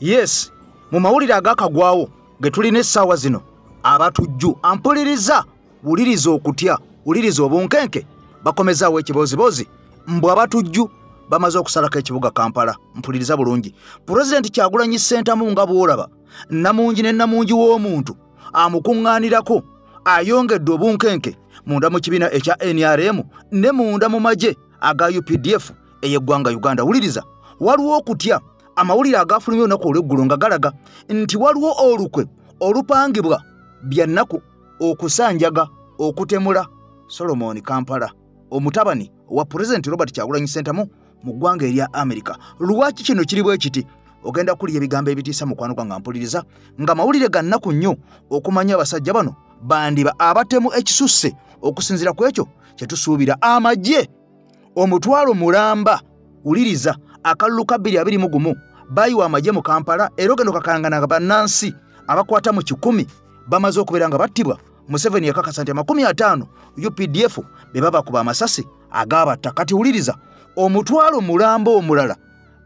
Yes, mu mawulire agakagwawo ge tulina essaawa zino, abatujju ampuliriza, wuliriza okutya, wuliriza obunkenke, bakomezaawo ekibozibozi mbw abatujju bamaze okusalako ekibuga Kampala. Mpuliriza bulungi. Pulezidenti Kyagulanyi Ssentamu nga bw'olaba namungi ne namungi w'omuntu amukuŋŋaanirako, ayongedde obunkenke munda mu kibiina ekya NRM ne munda mu magye aga UPDF ey'eggwanga Uganda. Wuliriza, waliwo okutya. Amawulire agafulumye olunaku olw'eggulo nga galaga nti waliwo olukwe olupangibwa byannaku okusanjaga okutemula Solomon Kampala, omutabani wa Pulezidenti Robert Kyagulanyi Ssentamu mu ggwanga erya Amerika. Lwaki kino kiri bwe kiti? Ogenda kulya ebigambo ebitiisa, mukwano gwange mpuliriza, nga mawulire ga nnaku nnyo okumanya abasajja bano bandiba abatemu ekisusse okusinziira ku ekyo kye tusuubira. Amagye 1,000 mulamba, wuliriza, akalulu ka 2021 bayiwa amagye mu Kampala, era ogenda okakangana bannansi abakwata mu 100 bamaze okubeera nga battibwa. Museveni yakakasa nti 50 UPDF be babakuba amasasi agabatta. Kati wuliriza, 1,000 mulamba omulala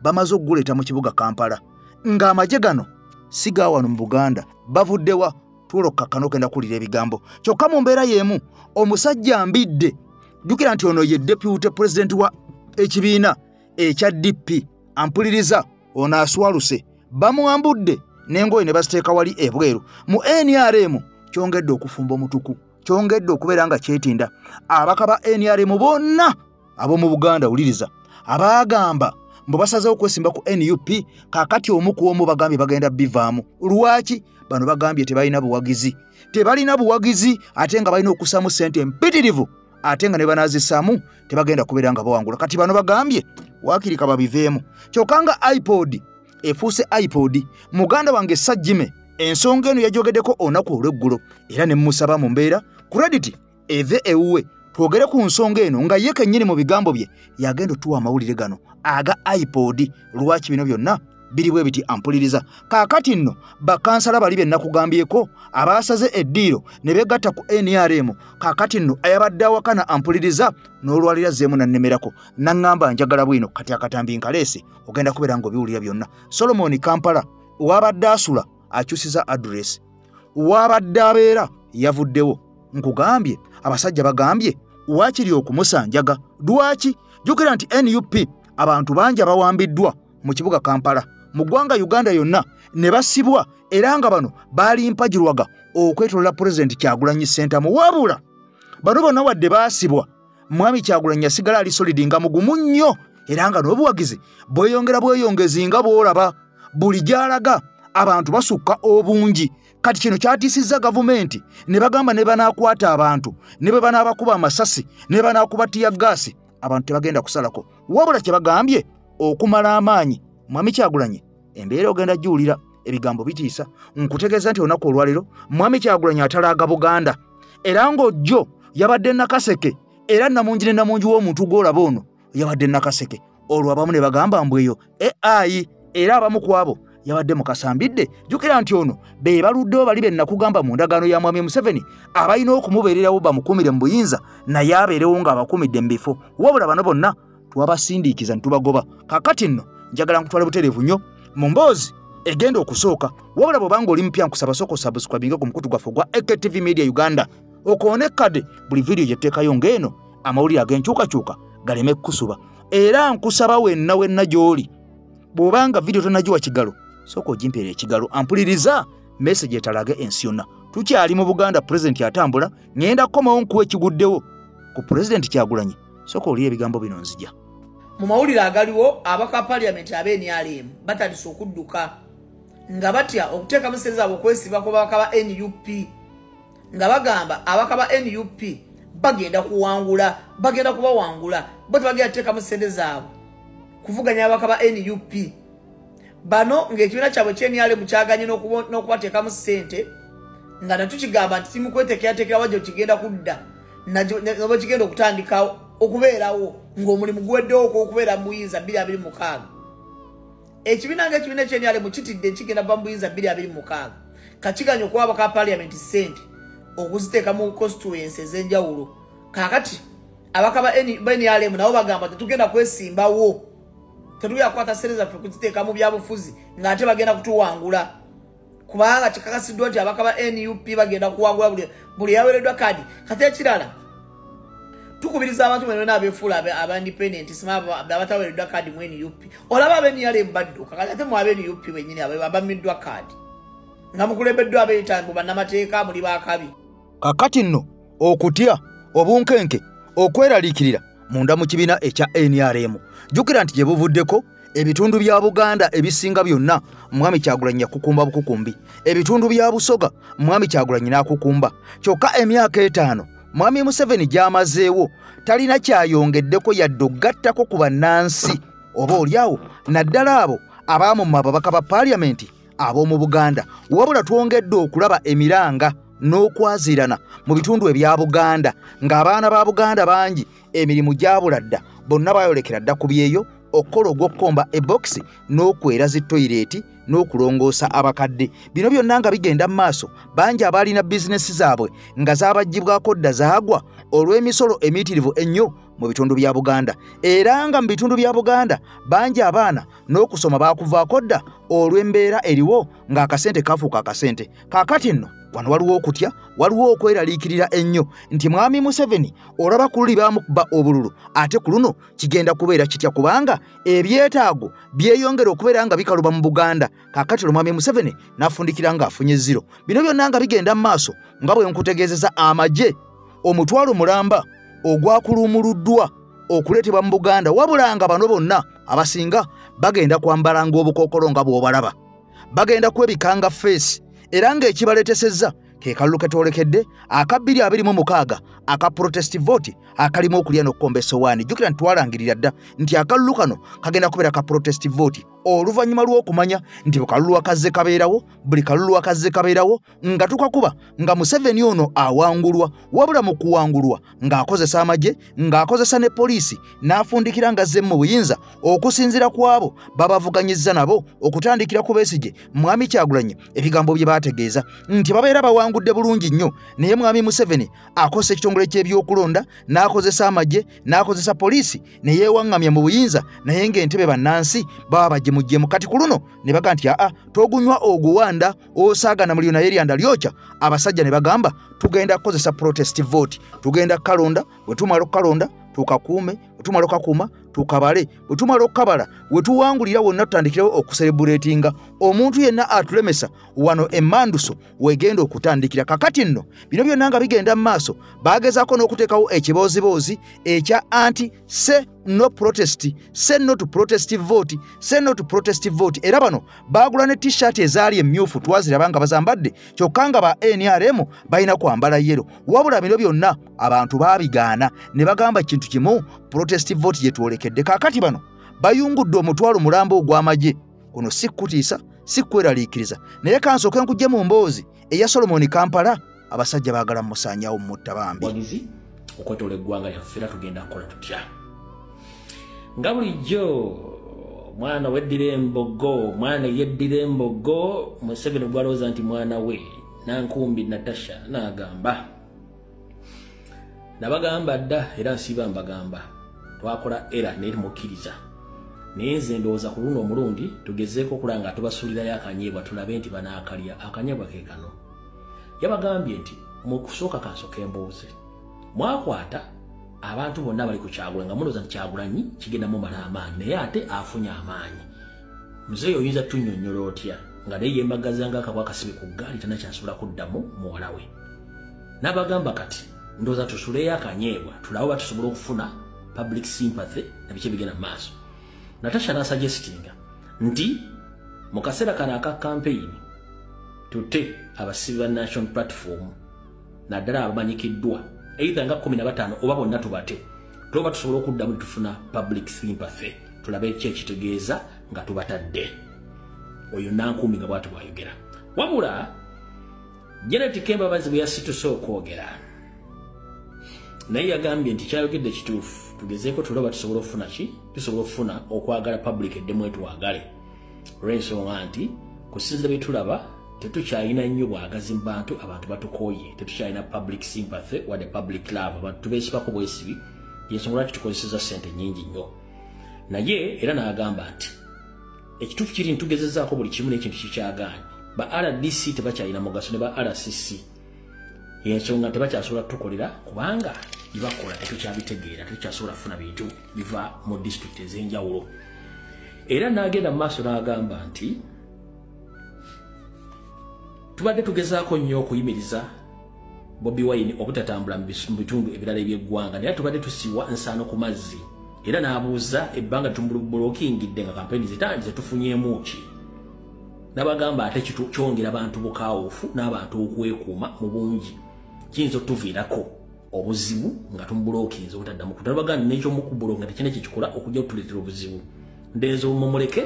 bamaze okuguleeta mu kibuga Kampala, ng'amagye gano si ga wano mu Buganda, bavuddewa? Tuulokkakkana ogenda kuwulira ebigambo. Kyokka mu mbeera y'emu, omusajja Mbidde, jjukira nti ono ye deputy president wa ekibiina ekya DP, ampuliriza, ono aswaluse, bamwambudde n'engoye ne baziteeka wali ebweru. Mu NRM kyongedde okufumba omutuku, kyongedde okubeera nga kyetinda. Abaka ba NRM bonna ab'omu Buganda, wuliriza, abaagamba mbu basazeewo okwesimba ku NUP, kaakati omu ku omu bagambye bagenda bivaamu. Lwaki? Bano bagambye tebalina buwagizi, tebalina buwagizi, ate nga balina okussaamu ssente empitirivu, ate nga ne banaazissaamu tebagenda kubeera nga bawangula. Kati bano bagambye waakirika babiveemu. Kyokka nga iPod efuuse iPod, muganda wange Sajjime ensonga eno yajogeddeko olunaku olw'eggulo, era ne mmusaba mu mbeera credit eve ewuwe twogere ku nsonga eno, nga ye kennyini mu bigambo bye yagenda otuwa amawulire gano aga iPod, lwaki bino byonna biri bwe biti. Ampuliriza, kaakati nno bakansala bali be nakugambyeko abaasaze eddiiro ne beegatta ku NRM, kaakati nno ayabadde awakana, ampuliriza, n'olwalira zeemu nannemerako naŋŋamba njagala bwino. Kati akatambi nkaleese, ogenda kubeera ng'obiwulira byonna. Solomon Kampala wabadde asula akyusiza address, wabadde abeera yavuddewo. Nkugambye abasajja bagambye waakiri okumusanjaga. Lwaki? Jjukira nti NUP abantu bangi abawambiddwa mu kibuga Kampala, mu ggwanga Uganda yonna, ne basibwa, era nga bano baali mpagirwaga okwetolola Pulezidenti Kyagulanyi Ssentamu. Wabula bano bonna wadde baasibwa, mwami Kyagulanyi yasigala ali solid nga mugumu nnyo, era nga n'obuwagizi bweyongera bweyongezi nga bw'olaba buli gy'alaga abantu basukka obungi. Kati kino kyatiisizza gavumenti ne bagamba ne banaakwata abantu, ne bwe banaabakuba amasasi, ne banaakuba tiyaggaasi, abantu tebagenda kusalako. Wabula kye bagambye okumala amaanyi mwami Kyagulanyi, embeera ogenda giwulira, ebigambo bitiisa. Nkutegeeza nti olunaku olwaleero mwami Kyagulanyi atalaaga Buganda, era ng'ojjo yabadde Nakaseke, era namungi ne namungi w'omuntu gw'olaba ono yabadde Nakaseke. Olwo abamu ne bagamba mbu eyo AI, era abamu ku abo yabadde Mukasambidde. Jjukira nti ono be baluddewo bali be nakugamba mu ndagaano ya mwami Museveni abalina okumubeererawo bamukuumire mu buyinza, naye abeerewo ng'abakuumidde mu bifo. Wabula bano bonna twabasindiikiza ne tubagoba. Kaakati nno njagala nkutwale butereevu nnyo mu mboozi egenda okusooka. Wabula bw'obanga oli mupya, nkusaba sooka osubscribinga ku mukutu gwaffe ogwa AKTV Media Uganda, okoone kadde buli vidiyo gye tuteekayo ng'eno, amawulire ag'enkyukakyuka galeme kukusuba. Era nkusaba wenna wenna gy'oli, bw'obanga vidiyo tonagiwa kigalo, sooka ogimpeera ekigalo. Ampuliriza, message etalage ensi yonna. Tukyali mu Buganda, pulezidenti atambula, ŋŋenda kukomawo nkuwa ekiguddewo ku Pulezidenti Kyagulanyi. Sooka olire ebigambo bino, nzija. Mu mawulire agaliwo, abaka parliament ab'NRM batandise okudduka nga batya okuteekamu ssente zaabwe okwesiba ku babaka ba NUP, nga bagamba abaka ba NUP bagenda kuwangula, bagenda kubawangula, bo tebagenda kuteekamu ssente zaabwe kuvuganya ababaka ba NUP. Bano ng'ekibiina kyabwe kye NRM kyaganye n'okubateekamu ssente, nga natukigamba nti timukweteekerateekera wajjo kigenda kudda oba kigenda okutandika okubeerawo ng'omulimu guweddewo okubeera mu buyinza 2026. Ekibiina ngaekibiina ekye NRM kitidde kigenda va mu buyinza 2026, kakiganya okuwa abaka parliament ssente okuziteeka mu constituency ez'enjawulo. Kaakati abaka ba NRM nabo bagamba tetugenda kwesimbawo. Tetugenda kukwata ssente zaffe kuziteeka mu byabufuzi ng'ate bagenda kutuwangula, kubanga kikakasiddwa nti ababaka ba NUP bagenda kuwangula buli yaweereddwa kaadi. Kati ekirala, tukubiriza abantu bonna abeefuula aba independent, sima abataweereddwa kaadi mu NUP. Olaba aba NRM badduka, kati ate mu aba NUP bennyini abammiddwa kaadi nga mukulembeddwa abeeyita mbu bannamateeka muli baakabi. Kakati nno okutya, obunkenke, okweraliikirira munda mu kibiina ekya NRM. Jjukira nti gye buvuddeko ebitundu bya Buganda ebisinga byonna Mwami Kyagulanyi yakukumba bukukumbi, ebitundu bya Busoga Mwami Kyagulanyi n'akukumba. Kyokka emyaka 5 Mwami Museveni gy'amazeewo talina kyayongeddeko yadde okugattako ku bannansi oba oliawo, naddala abo abaamumma ababaka ba paaliyamenti ab'omu Buganda. Wabula twongedde okulaba emiranga n'okwazirana mu bitundu ebya Buganda, ng'abaana ba Buganda bangi emirimu gyabula dda, bonna bayolekera dda ku byeyo okukola ogw'okukomba ebokisi n'okwera zi toyireeti n'okulongoosa abakadde. Bino byonna nga bigenda mu maaso, bangi abaalina bizinesi zaabwe nga zaabaggyibwako dda zaagwa olw'emisolo emiyitirivu ennyo mu bitundu bya Buganda. Era nga mu bitundu bya Buganda bangi abaana n'okusoma baakuvaako dda olw'embeera eriwo ng'akasente kafuuka akasente. Kaakati nno wano waliwo okutya, waliwo okweraliikirira ennyo nti Mwami Museveni olaba ku luli baamukuba obululu, ate ku luno kigenda kubeera kitya, kubanga ebyetaago byeyongera okubeera nga bikaluba mu Buganda. Kaakati olwo Mwami Museveni n'afundikira ng'afunye zero. Bino byonna nga bigenda mu maaso, nga bwe nkutegeezeza, amagye 1,000 mulamba ogwakuluumuluddwa okuleetebwa mu Buganda, wabula nga bano bonna abasinga bagenda kwambala ng'obukookolo nga bw'obalaba, bagenda kwebikanga feesi. Era ng'ekibaleetesezza ke kalulu ketwolekedde aka 2026 aka protest vote akalimu okulya n'okukomba essowaani. Jjukira nti twalangirira dda nti akalulu kano kagenda kubeera ka protest vote oluvannyuma lw'okumanya nti buli kalulu akazze kabeerawo, buli kalulu akazze kabeerawo nga tukakuba nga Museveni ono awangulwa, wabula mu kuwangulwa ng'akozesa amagye, ng'akozesa ne poliisi, n'afundikira ng'azze mu buyinza okusinziira ku abo babavuganyizza nabo, okutandikira ku Besigye, Mwami Kyagulanyi ebigambo bye baategeeza nti babeera bawangudde bulungi nnyo, naye Mwami Museveni akozesa ekitongole ky'ebyokulonda, n'akozesa amagye, n'akozesa poliisi ne yeewaŋŋamya mu buyinza, naye ng'entebe bannansi baba bagimuggyemu. Kati ku luno ne baga nti aa, togunywa oguwanda osaagana muliro naye eryanda lyokya. Abasajja ne bagamba tugenda kukozesa protest vote, tugenda kukalonda, bwe tumala okukalonda tukakuume, bwe tumala okukakuuma tukabale, bwe tumala okukabala we tuwangulira wonna tutandikirewo okuserebuletinga. Omuntu yenna atulemesa wano emmanduso wegenda okutandikira. Kakati nno bino byonna nga bigenda mu maaso, baagezaako n'okuteekawo ekibooziboozi ekya anti say no protest, say no to protest vote, say no to protest vote. Era bano baagula ne t-shirt ezaali emmyufu, twaziraba nga bazambadde, kyokka nga ba NRM balina kwambala yellow. Wabula bino byonna abantu baabigaana ne bagamba kintu kimu, protest vote gye twolekedde. Kaakati bano bayungudde 1,000 mulamba ogw'amagye. Kuno si kutiisa, si kweraliikiriza, naye kansooke nkujje mu mboozi eya Solomon Kampala. Abasajja baagala musaanyaawo mutta bambi. Wagizi okwetoola eggwanga lyaffe, era tugenda kukola tutya? Nga bulijjo mwana weddira embogo, mwana yeddira embogo, Museveni gwalowooza nti mwana we Nankumbi Natasha n'agamba, nabagamba dda era nsiiba mbagamba, twakola era naye tumukkiriza. Naye nze ndowooza ku luno omulundi tugezeeko okulaba nga tubasulirayo akanyeebwa, tulabe nti banaakalya. Akanyeebwa ke kano. Yabagambye nti mu kusooka kansooka embuuze, mwakwata abantu bonna bali ku Kyagulanyi nga mulowooza nti Kyagulanyi kigenda mumala amaanyi, naye ate afunye amaanyi. Muzeeyi oyinza tunnyonnyola otya nga naye yeemagaza ng'akabwa akasibe ku ggaali, tanakyasobola kuddamu muwala we? N'abagamba kati ndowooza tusuleyo akanyeebwa tulabe oba tusobola okufuna public sympathy na biki ebigenda mu maaso. Natasha n'asuggestinga nti mu kaseera kano aka campaign tutte abasibe ba National Platform, naddala abamanyikiddwa either nga 15 oba bonna tubate, tuba tusobola okuddamu tufuna public sympathy, tulabe ki ekitegeeza nga tubatadde. Oyo Nankumbi nga bw'atyo bw'ayogera. Wabula Janet Kembabazi bwe yasituse okwogera, naye yagambye nti kyayogedde kituufu, tugezeeko tulaba tusobola okufuna ki, tusobola okufuna okwagala public eddemu etwagale, olw'ensonga nti kusinziira bye tulaba tetukyalina nnyo bwagazi mu bantu, abantu batukooye, tetukyalina public sympathy wadde public love, abantu tubeesibako bwesibi, yensonga lwaki tukozeseza ssente nnyingi nnyo. Naye era n'agamba nti ekituufu kiri ntugezezzaako buli kimu n'ekintu kikyagaanye. Ba RDC tebakyalina mugaso ne ba RCC. Ensonga tebakyasobola tukolera kubanga bibakola tetukyabitegeera, tetukyasobola kufuna bintu biva mu disitulikiti ez'enjawulo. Era n'agenda mu maaso n'agamba nti tubadde tugezaako nnyo okuyimiriza Bobi Wine obutatambula mu bitundu ebirala eby'eggwanga, naye tubadde tusiwa nsaano ku mazzi. Era n'abuuza ebbanga tumulokingidde nga kampeyini zitandise tufunyeemu ki? N'abagamba ate kyongera abantu bukaawufu n'abantu okwekuuma mu bungi, kiyinza otuviirako obuzibu nga tumubulokinze obutaddamu kutala. Bagamba n'ekyomukubulonga tekirina kye kikola okujja otuleetera obuzibu. Ndenze mumuleke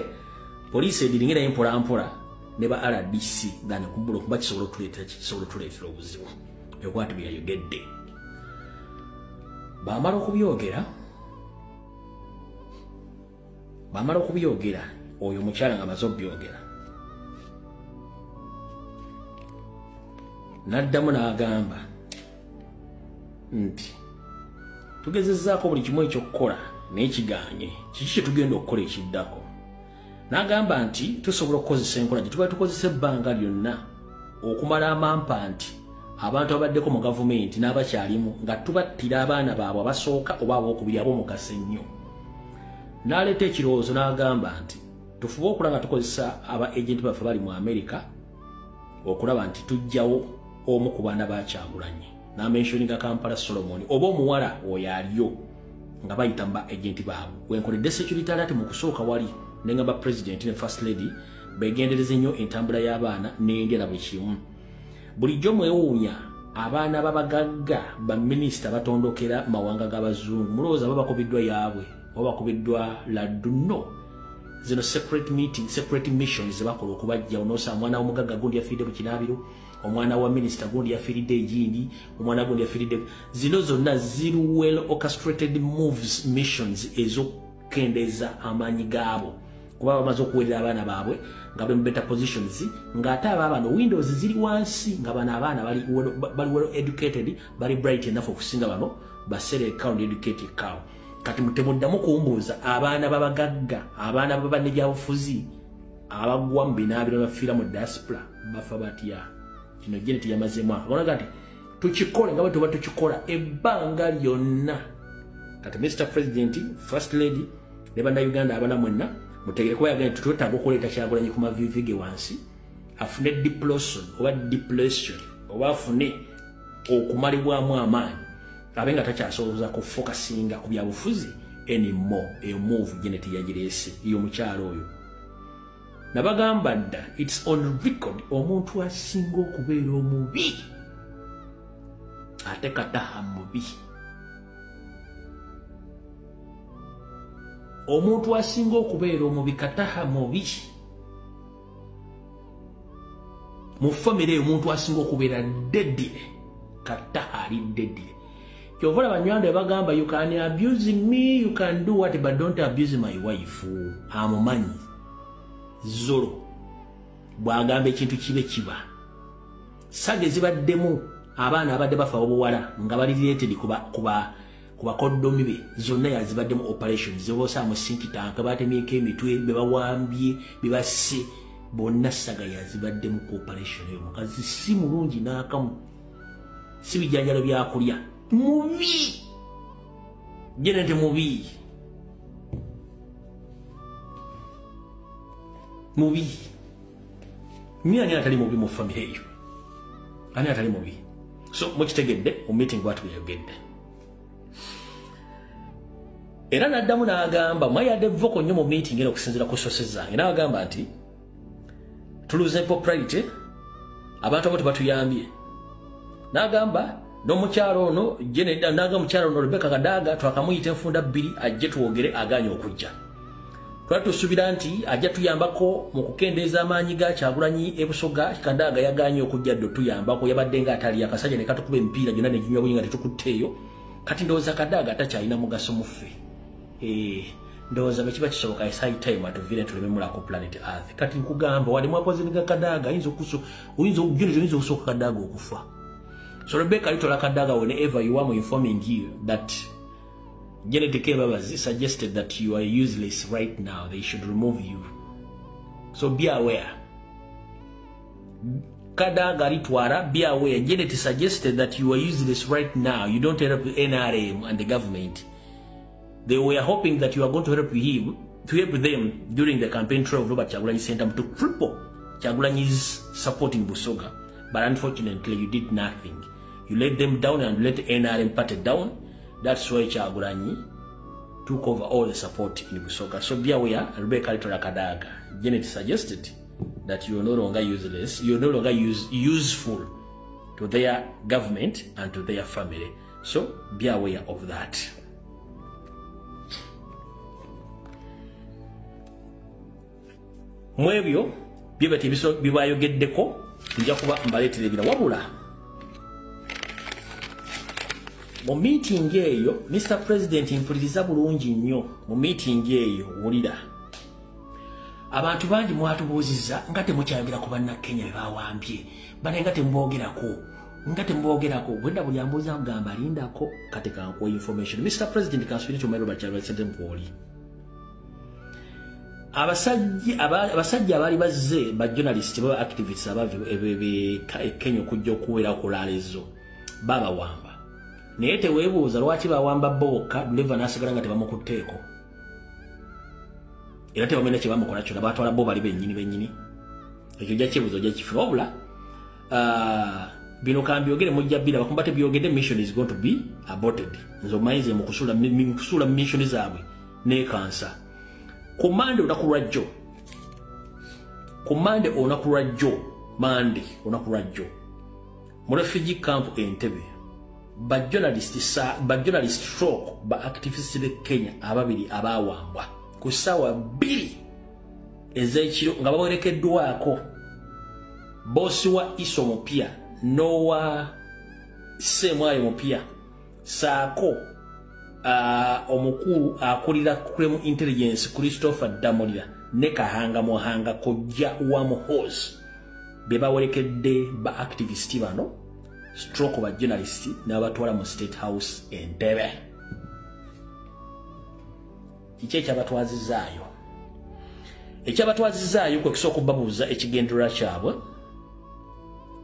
poliisi ediringe naye mpola mpola ne ba RDC gane kubulo kuba kisobola otuleetera obuzibu. Ebyo bye yayogedde. Bamala okubyogera oyo omukyala nga amaze obyogera n'addamu n'agamba nti tugezezzaako buli kimu ekyokukola naye kigaanye, kiki kye tugenda okukola ekiddako? N'agamba nti tusobola okukozesa enkola gye tuba tukozesa ebbanga lyonna okumala amampa nti abantu abaddeko mu gavumenti n'abakyalimu nga tubattira abaana baabwe abasooka oba abookubiri ab'omugaso ennyo. N'aleeta ekirowoozo n'agamba nti tufube okulaba nga tukozesa aba agenti baffe bali mu Amerika okulaba nti tuggyawo omu ku baana ba Kyagulanyi, n'amentioninga Kampala Solomon oba omuwala oyo aliyo nga bayita mu ba agenti baabwe. Wenkoledde security alert mu kusooka wali ne ngamba president ne first lady beegendereze nnyo entambula y'abaana n'endya na buli kimu. Bulijjo mwewuunya abaana b'abagagga baminisita batondokera mawanga g'abazungu, mulowooza babakubiddwa yaabwe oba bakubiddwa laddu? No, zino separate meeting, separate missions zebakola okubajja. Onosa omwana w'omugagga gundi yafiiridde mu kinaabiro, omwana wa minisita gundi yafiiridde egindi, omwana gundi yafiiridde. Zino zonna ziri well orchestrated moves, missions ez'okukendeeza amaanyi gaabo kuba bamaze okuweerera abaana baabwe nga bali mu better positions, ng'ate abaabano windows ziri wansi, nga bano abaana bali well educated, bali bright enough okusinga bano basere count educated cow. Kati mutemuddamu kumbuuza abaana b'abagagga, abaana b'abannebyabufuzi abagwa mu binaabiro bafiira mu diaspora bafa batya? Kino Janet yamazeemu akakonaga nti tukikole nga bwe tuba tukikola ebbanga lyonna. Kati Mr President, First Lady ne bannayuganda abana mwenna mutegere kuba yagambye nti twetaaga okuleeta Kyagulanyi ku maviivi ge wansi afune depletion oba depletion oba afune okumalibwamu amaanyi abe nga takyasobola kufokasinga ku byabufuzi anymore. Eyo move Janet yagireese eyo mukyalo oyo. Nabagamba dda, it's on record, omuntu asinga okubeera omubi ate Kataha mubi. Omuntu asinga okubeera omubi Kataha mubi. Mu famire eyo omuntu asinga okubeera deadly Kataha ali deadly. Kyova olaba Nywanda bagamba you can abuse me, you can do what, but don't abuse my wife. Amumanyi Zolo bw'agamba ekintu kibe kiba. Saga ezibaddemu abaana abadde bafa obuwala nga bali related kuba bakoddomi be zonna yazibaddemu operations zeboosa mu sink tank, batemyeko emitwe, be bawambye, be basse bonna. Saga yazibaddemu ku operation eyo. Mukazi si mulungi n'akamu, si bijanjalo byakulya, mubi Janet mubi mubi. Ni ani atali mubi mu famire eyo? Ani atali mubi? So mukitegedde mu meeting bwatu bweyogedde. Era n'addamu n'agamba mwayadde vocal nnyo mu meeting eno okusinziira ku sources zange, n'agamba nti tuluze popularity, abantu abo tebatuyambye. N'agamba n'omukyalo ono n'agamba omukyalo ono Rebecca Kadaga twakamuyita enfunda bbiri ajje twogere, agaanye okujja. Twali tusuubira nti ajja tuyambako mu kukendeeza amaanyi ga Kyagulanyi e Busoga. Kadaga yagaanye okujja ddo tuyambako, yabadde ng'atali akasajja ne katukuba emipiira gyonna ne ginywa bunyi nga tetukutteeyo. Kati ndowooza Kadaga takyalina mugaso mu ffe. Ndowooza bwe kiba kisoboka it's high time atuviire tuleme mulako planet Earth. Kati nkugamba wali mwapozininga Kadaga ayinza okusooka Kadaga okufa. So Rebecca Litola Kadaga, whenever you are informing you that Janet Kebabazi suggested that you are useless right now. They should remove you. So be aware. Kadaga Alitwala, be aware. Janet suggested that you are useless right now. You don't help the NRM and the government. They were hoping that you are going to help him, to help them during the campaign trail of Robert Kyagulanyi Ssentamu to cripple Kyagulanyi's support in Busoga. But unfortunately, you did nothing. You let them down and let the NRM party down. That's why Kyagulanyi took over all the support in Busoga. So be aware, Rebecca Alitwala Kadaga. Janet suggested that you are no longer useless, you are no longer useful to their government and to their family. So be aware of that. Mwebyo byebati bibayogeddeko nja kuba mbaleetera ebira wabula mu meeting eyo Mr. President mpuliriza bulungi nnyo mu meeting eyo wulira abantu bangi mwatubuuzizza nga temukyayogera ku bannakenya be bawambye bane nga temuboogerako bwenda buli ambuuza kugamba lindako kati kankuwa information. Mr. President kansubire kyomero bakyalo Ssentamu abasajja abaali bazze ba journalist ba activists abava e Kenya okujja okuwera okulaalezo babawamba naye teweebuuza lwaki bawamba bokka Duleva n'asigala nga tebamukutteeko era tebamanya kye bamukola kyonna batwala bo bali bennyini ekyo ojja kyebuuza ojja kifuna wabula bino kambyogere mujja bbira bakumba tebyogedde mission is going to be aborted. Nze omanyize mu kusuula mission zaabwe n'ekansa. Ku Mande olunaku lwa jjo mu refugee camp Entebbe ba journalist stroke ba activist be Kenya ababiri abawambwa ku ssaawa 2 ez'ekiro nga bawerekeddwako bosi wa Iso Mupya n'owa Semwayo Mupya saako omukulu akulira Crime Intelligence Christopher Damulira ne Kahanga Muhanga kojja wa Muhoozi be bawerekedde ba activist bano stroke ba journalist n'abatwala mu State House Entebbe. Kiki ekyabatwazizaayo? Ekyabatwazizaayo kwe kusooka okubabuuza ekigendererwa kyabwe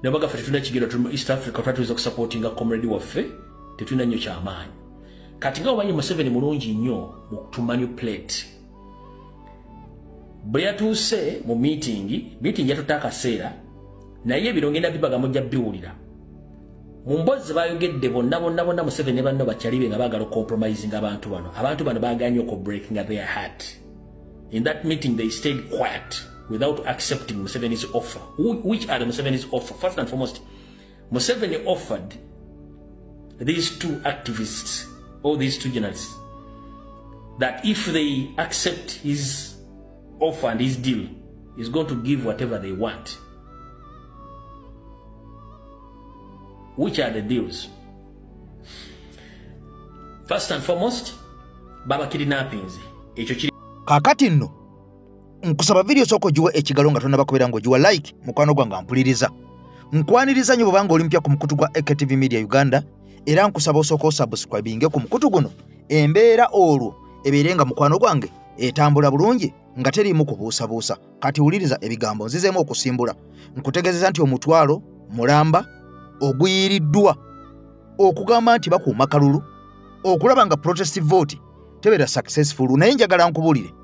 ne bagaffe tetulina kigendera tuli mu East Africa twatuliza okusupportinga comrade waffe tetulina nnyo kyamaanyi. Kati nga omanyi Museveni mulungi nnyo mu to manipulate. Bwe yatuuse mu meeting yatutte akaseera naye ebiro ngenda bibaga mujja biwulira. Mu mboozi bayogedde bonna bonna bonna Museveni ne banno bakyali be nga baagala compromising abantu bano. Abantu bano baagaanye okubreakinga their heart. In that meeting they stayed quiet without accepting Museveni's offer. Which are the Museveni's offer? First and foremost, Museveni offered these two activists or these two journalists that if they accept his offer and his deal, he's going to give whatever they want. Which are the deals? First and foremost, baba kidnappings. Kakati nno nkusaba video soko ogiwe ekigalo nga tonnaba kubeera ng'ogiwa like mukwano gwange ampuliriza. Nkwaniriza nnyo bw'obanga oli mpya ku mukutu gwa AKTV Media Uganda era nkusaba osooka osubscribinge ku mukutu guno embeera olwo ebeere nga mukwano gwange etambula bulungi nga teriimu kubuusabuusa. Kati wuliriza ebigambo nzizeemu okusimbula nkutegeezeza nti omutwalo mulamba oguyiriddwa okugamba nti bakuuma kalulu okulaba nga protest vote tebeera successful. Naye njagala nkubuulire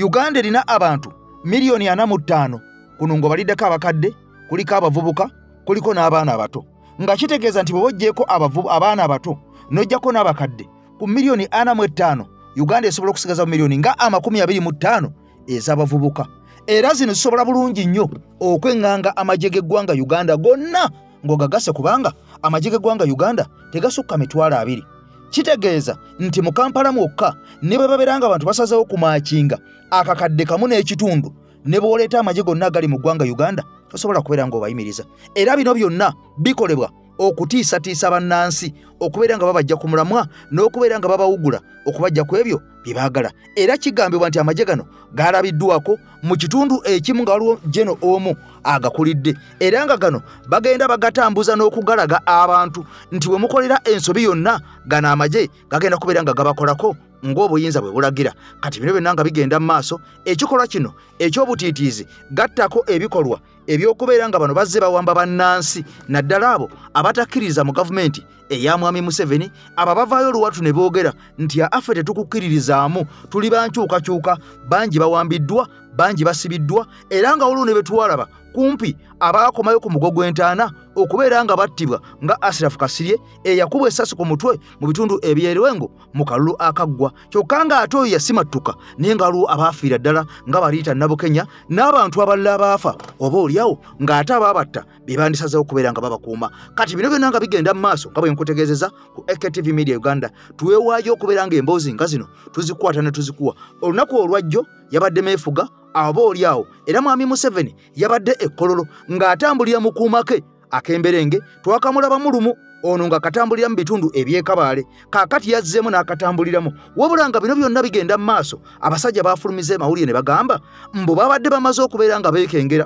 Uganda erina abantu 45,000,000 kuno ng'obaliddeko abakadde kuliko abavubuka kuliko n'abaana abato nga kitegeeza nti bw'oba oggyeeko abaana abato n'oggyako n'abakadde ku 45,000,000 Uganda esobola okusigaza miliyoni nga 25 ez'abavubuka era zino zisobola bulungi nnyo okweŋŋanga amagye g'eggwanga Uganda gonna ng'ogagasse kubanga amagye g'eggwanga Uganda tegasukka 20,000. Kitegeeza nti mu Kampala mwokka ne bwe babeera nga abantu basazeewo kumaakinga akakadde 1.5 ne bw'oleeta amagye gonna agali mu ggwanga Uganda tosobola kubeera ng'obayimiriza. Era bino byonna bikolebwa okutiisatiisa bannansi okubeera nga babajja ku mulamwa n'okubeera nga babawugula okubajja ku ebyo bye baagala. Era kigambibwa nti amagye gano galabiddwako mu kitundu ekimu nga waliwo Geno omu agakulidde, era nga gano bagenda bagatambuza n'okugalaga abantu nti bwe mukolera ensobi yonna gano amagye gagenda kubeera nga gabakolako ng'obuyinza bwe bulagira. Kati bino byonna nga bigenda mu maaso, ekikolwa kino eky'obutiitiizi gattako ebikolwa ebyokubeera nga bano bazze bawamba bannansi, naddala abo abatakkiririza mu gavumenti eya Mwami Museveni, abo bavaayo oluwatu ne boogera nti affe tetukukkiririzaamu, tuli bankyukakyuka, bangi bawambiddwa, bangi basibiddwa, era nga waliwo ne be twalaba kumpi abaakomayo ku mugo gw'entaana okubeera nga battibwa nga Ashraf Kasirye eyakubwa essasi ku mutwe mu bitundu eby'Erwengo mu kalulu akaggwa, kyokka ng'ate oyo yasimattuka, naye nga waliwo abaafiira ddala nga Bariita Nabukenya n'abantu abalala abaafa oba oliawo ng'ate abaabatta be bandisazeewo okubeera nga babakuuma. Kati bino byonna nga bigenda mu maaso nga bwe nkutegeezeza ku AKTV Media Uganda, tuweewaayo okubeera ng'emboozi nga zino tuzikwata ne tuzikuwa. Olunaku olwajjo yabadde meefuga aba oliawo, era Mwami Museveni yabadde ekkololo ng'atambulira mu kuuma ke ak'emberenge, twakamulabamu lumu ono nga katambulira mu bitundu eby'Ekabaale, kaakati yazzeemu n'akatambuliramu. Wabula nga bino byonna bigenda mu maaso, abasajja baafulumiza amawulire ne bagamba mbu babadde bamaze okubeera nga beekengera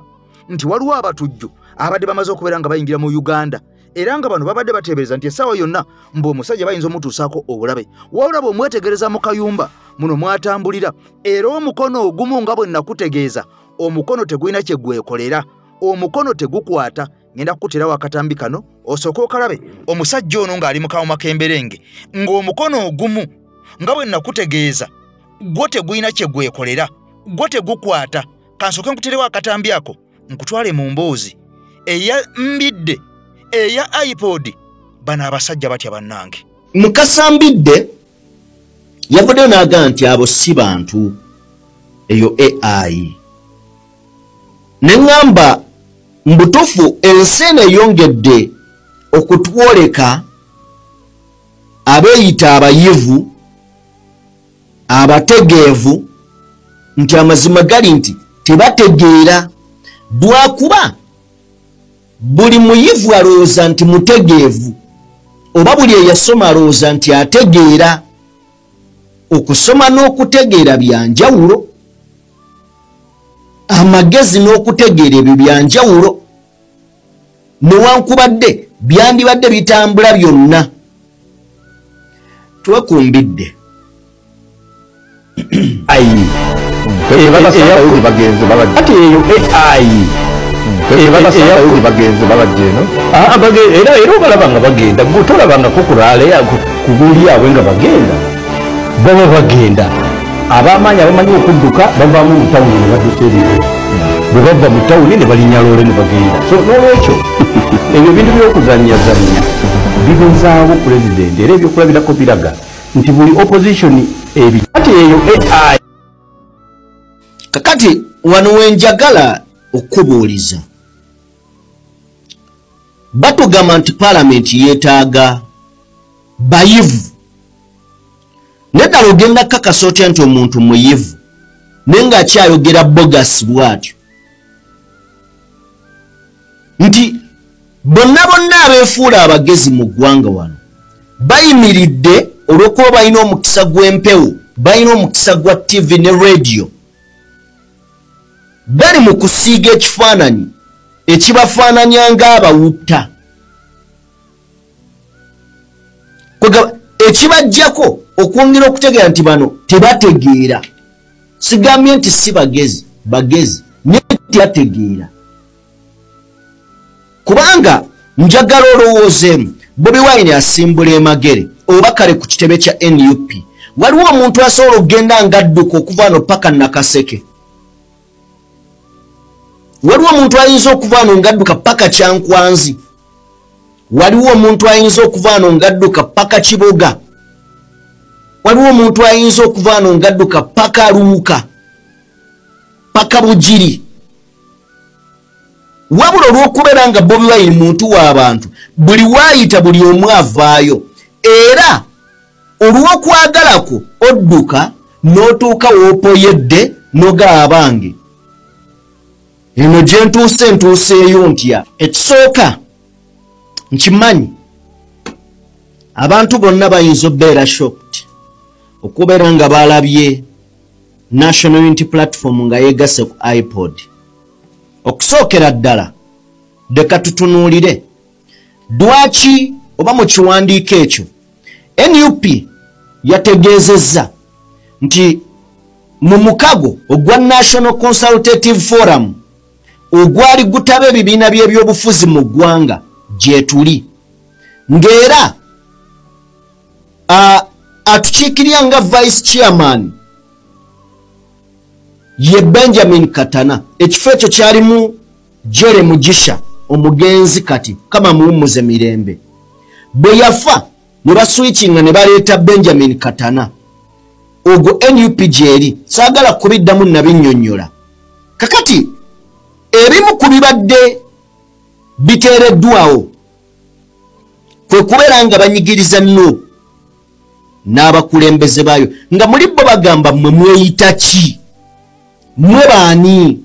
nti waliwo abatujju abadde bamaze okubeera nga bayingira mu Uganda, era nga bano babadde bateebereza nti essaawa yonna mbu omusajja bayinza omutuusaako obulabe. Wabula bw'omwetegereza mu kayumba muno mwatambulira, era omukono ogumu nga bwe nakutegeeza, omukono tegulina kye gwekolera, omukono tegukwata. Ngenda kukuterawo akatambi kano osooke okalabe omusajja ono ng'ali mu kawuma k'emberenge, ng'omukono ogumu nga bwe nakutegeeza gwo tegulina kye gwekolera, gwo tegukwata. Kansooke nkuterewo akatambi ako nkutwale mu mboozi eya Mbidde eya iPod. Bano abasajja batya bannange. Mukasa Mbidde yavuddeyo n'agamba nti abo si bantu, eyo AI. Ne ŋŋamba mbutuufu ensi eno eyongedde okutwoleka abeeyita abayivu abategeevu nti amazima gali nti tebategeera, lwakuba buli muyivu alowooza nti mutegeevu, oba buli eyasoma alowooza nti ategeera. Okusoma n'okutegeera bya njawulo, amagezi n'okutegeera ebyo bya njawulo, newankubadde byandibadde bitambula byonna. Twekumbidde ati eyo AI era obalaba nga bagenda, gwe tolabangako kulaale ku guuli abwe nga bagenda, baba bagenda. Ab'amaanyi abamanyi okudduka bavaamu mu tawuni ne badduka ebiro, bwe bava mu tawuni ne balinnya loole ne bagenda. So n'olwekyo ebyo ebintu by'okuzannyazannya bibuzaawo pulezidenti, era ebyokulabirako biraga nti buli opposition ebi ati eyo AI. Kakati wano wenjagala okubuuliza, batugamba nti paalamenti yeetaaga bayivu, naye ddala ogenda kakasa otya nti omuntu muyivu naye ng'akyayogera bogus bw'atyo, nti bonna bonna abeefuula abagezi mu ggwanga wano bayimiridde olw'okuba balina omukisa gw'empewo, balina omukisa gwa TV ne radio, bali mu kusiiga ekifaananyi ekibafaananya ng'abawutta, ekibajjako okwongera okutegeera nti bano tebategeera. Sigambye nti si bagezi, bagezi naye tebategeera, kubanga njagala olowoozeemu Bobi Wine asimbula emagere oba kale ku kitebe kya NUP, waliwo omuntu asobola okugenda ng'adduka okuva wano paka Nakaseke, waliwo omuntu ayinza okuva wano ng'adduka paka Kyankwanzi, waliwo omuntu ayinza okuva wano ng'adduka paka Kiboga, waliwo omuntu ayinza okuva wano ng'adduka paka Luuka, paka Bugiri. Wabula olw'okubeera nga Bobi Wine muntu w'abantu, buli waayita buli omu avaayo, era olw'okwagalako odduka n'otuuka w'opoyedde n'ogaba abange eno gye ntuuse ntuuseeyo ntya. Ekisooka nkimanyi abantu bonna bayinza obbeera shocked okubeera nga balabye National Unity Platform nga yeegasse ku iPod. Okusookera ddala leka tutunuulire lwaki oba mu kiwandiiko ekyo NUP yategeezezza nti mu mukago ogwa National Consultative Forum ogwali gutaba ebibiina by'ebyobufuzi mu ggwanga gyetuli, ng'era atukiikirira nga vice chairman ye Benjamin Katana. Ekifo ekyo kyalimu Jere Mugisha omugenzi kati kama muwummuze mirembe. Bwe yafa ne baswitchinga ne baleeta Benjamin Katana. Ogwo NUP gyeri, saagala kubiddamu nabinnyonnyola. Kakati ebimu ku bibadde biteereddwawo kwe kubeera nga banyigiriza NUP n'abakulembeze baayo, nga muli bo bagamba mmwe mweyita ki, mmwe baani,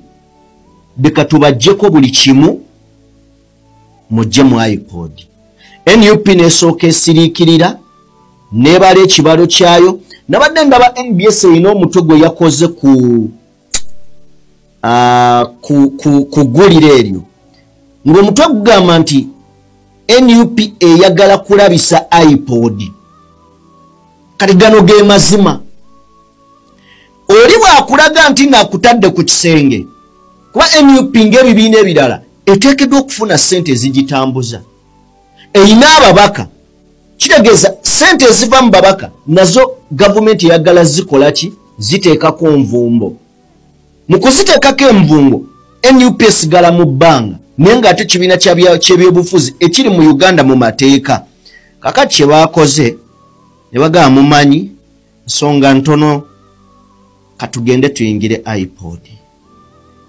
leka tubaggyeko buli kimu mujje mu iPod. NUP n'esooka esiriikirira n'ebala ekibalo kyayo. Nabadde ndaba NBS erina omutwe gwe yakoze ku ggulire eryo, ng'omutwe gugamba nti NUP eyagala kulabisa iPod. Kati gano ge mazima. Oli bw'akulaga nti naakutadde ku kisenge, kuba NUP ng'ebibiina ebirala eteekeddwa okufuna ssente ezigitambuza, erina ababaka, kitegeeza ssente eziva mu babaka nazo gavumenti eyagala zikola ki? Ziteekako nvumbo. Mu kuziteekako envumbo NUP esigala mu bbanga, naye ng'ate kibiina ky'ebyobufuzi ekiri mu Uganda mu mateeka. Kakati kye baakoze ne bagamba mumanyi nsonga ntono, katugende tuyingire iPod.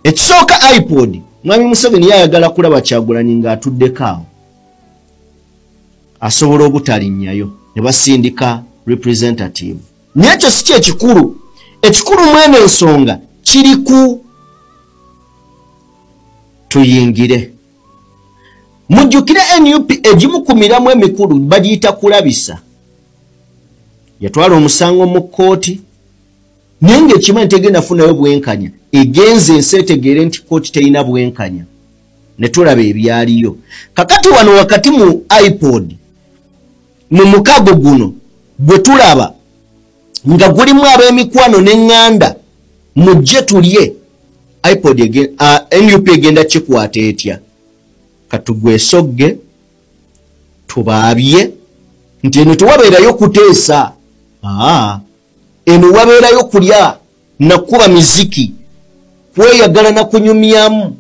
Ekisooka iPod, Mwami Museveni yayagala kulaba Kyagulanyi ng'atuddeko awo, asobola obutalinnyayo, ne basindika representative. Naye ekyo si kyekikulu. Ekikulu mwene ensonga kiri ku tuyingire. Mujjukire NUP egimu ku miramu emikulu bagiyita kulabisa. Yatwala omusango mu kkooti, naye ng'ekimanyi tegenda funayo bwenkanya, egenze ensi etegeere nti kkooti terina bwenkanya, ne tulaba ebyaliyo. Kakati wano wakati mu iPod, mu mukago guno gwe tulaba nga gulimu ab'emikwano n'eŋŋanda, mujje tulye, iPod NUP egenda kikwata etya? Katugwesogge tubaabye nti eno tewabeerayo kuteesa, eno wabeerayo kulya nakuba miziki, kweyagala na kunyumyamu.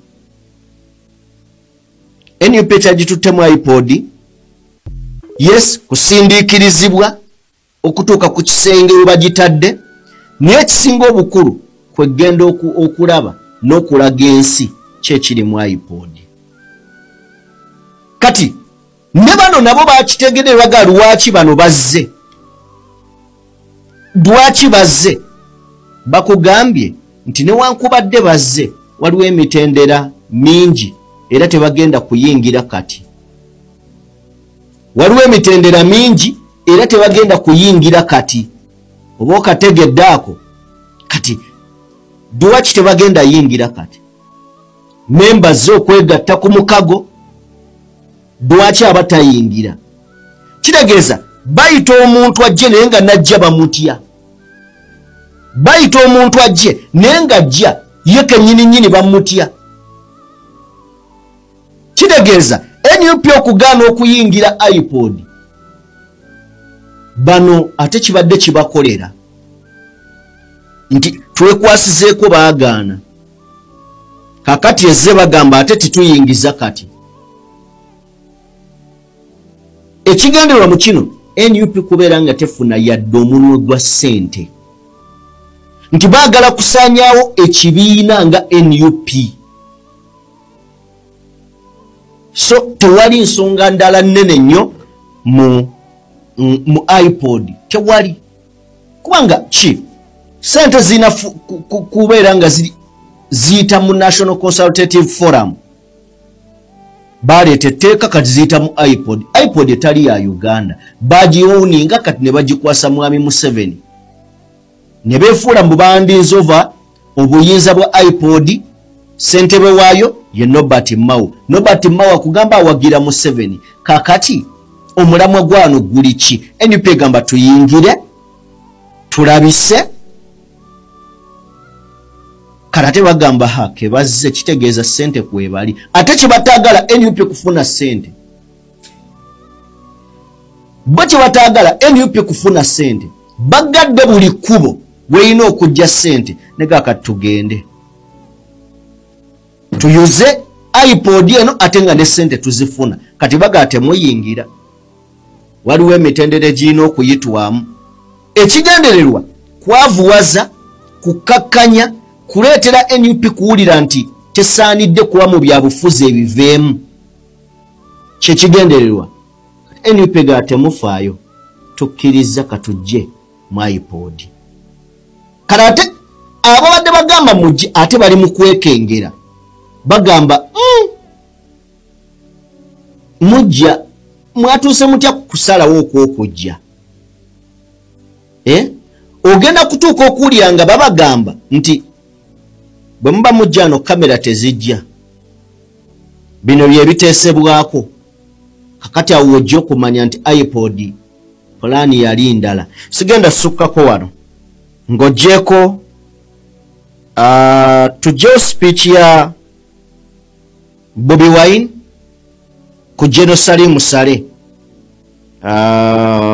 NUP kyagituttemu iPod, yes, kusindiikirizibwa okutuuka ku kisenge we bagitadde, naye ekisinga obukulu kwegenda okulaba n'okulaga ensi ki ekiri mu iPod. Kati ne bano nabo bakitegedde, baga lwaki bano bazze, lwaki bazze. Bakugambye nti newankubadde bazze waliwo emitendera mingi era tebagenda kuyingira kati. Waliwo emitendera mingi era tebagenda kuyingira kati. Oba okategedde ako kati lwaki tebagenda yingira kati? Memba ze okwegatta ku mukago, lwaki abatayingira? Kitegeeza bayita omuntu ajje naye nga najja bamutya, bayita omuntu ajje naye nga ajja ye kennyini nnyini bamutya. Kitegeeza NUP okugaana okuyingira iPod, bano ate kibadde kibakolera nti twekwasizeeko baagaana. Kakati ezze bagamba ate tituyingiza kati. Ekigendererwa mu kino NUP kubeera nga tefuna yadde omunwe gwa ssente, nti baagala kusaanyaawo ekibiina nga NUP. So tewali nsonga ndala nnene nnyo mu iPod, tewali. Kubanga ki ssente zirina kubeera nga ziyita mu National Consultative Forum, baleeta etteeka kati ziyita mu iPod. iPod etali ya Uganda bagiwuninga kati ne bagikwasa Mwami Museveni, ne beefuula mbu bandinzova obuyinza bwa iPod, ssentebe waayo Ye Norbert Mao. Norbert Mao akugamba awagira Museveni. Kakati omulamwa gwano guli ki? NUP egamba tuyingire tulabise. Karate bagamba hake bazze kitegeeza ssente kwebali. Ate kyebatagala NUP kufuna ssente. Bo kyebatagala NUP kufuna ssente. Bagadde buli kkubo welina okujja ssente. Nega tugende tuyuze iPod eno ate nga ne ssente tuzifuna. Kati baga temuyingira. Waliwo emitendera egirina okuyitwamu. Ekigendererwa kwavuwaza, kukakkanya, kuleetera NUP kuwulira nti tesaanidde kuba mu byabufuzi ebiveemu. Kyekigendererwa. NUP ga temufaayo, tukkiriza katujje mu iPod. Kale ate ababadde bagamba mujje ate bali mu kwekengera. Bagamba mujja mwatuuse mutya kusalawo okwokujja? Ogenda kutuuka okuwulira nga babagamba nti bwe muba mujja no kamera tezijja, bino bye biteesebwako. Kakati awo ojja okumanya nti iPod pulaani yali ndala. Sigenda sukkako wano ng'oggyeko tujjewo speech ya Bobi Wine ku General Salim Saleh.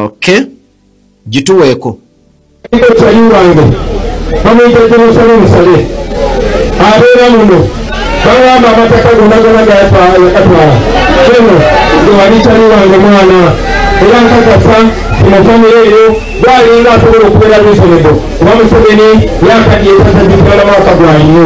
Okay, gituweeko. Bamuyita General Salim Saleh abeera muno bagamba amataka gonna gonna yakatwala. Keno nze wali wange mwana era nkakasa mu famire eyo gwalinga asobola okubeera reasonable kuba Museveni yakaddiye tasazitwala mwaka gwa nnyo.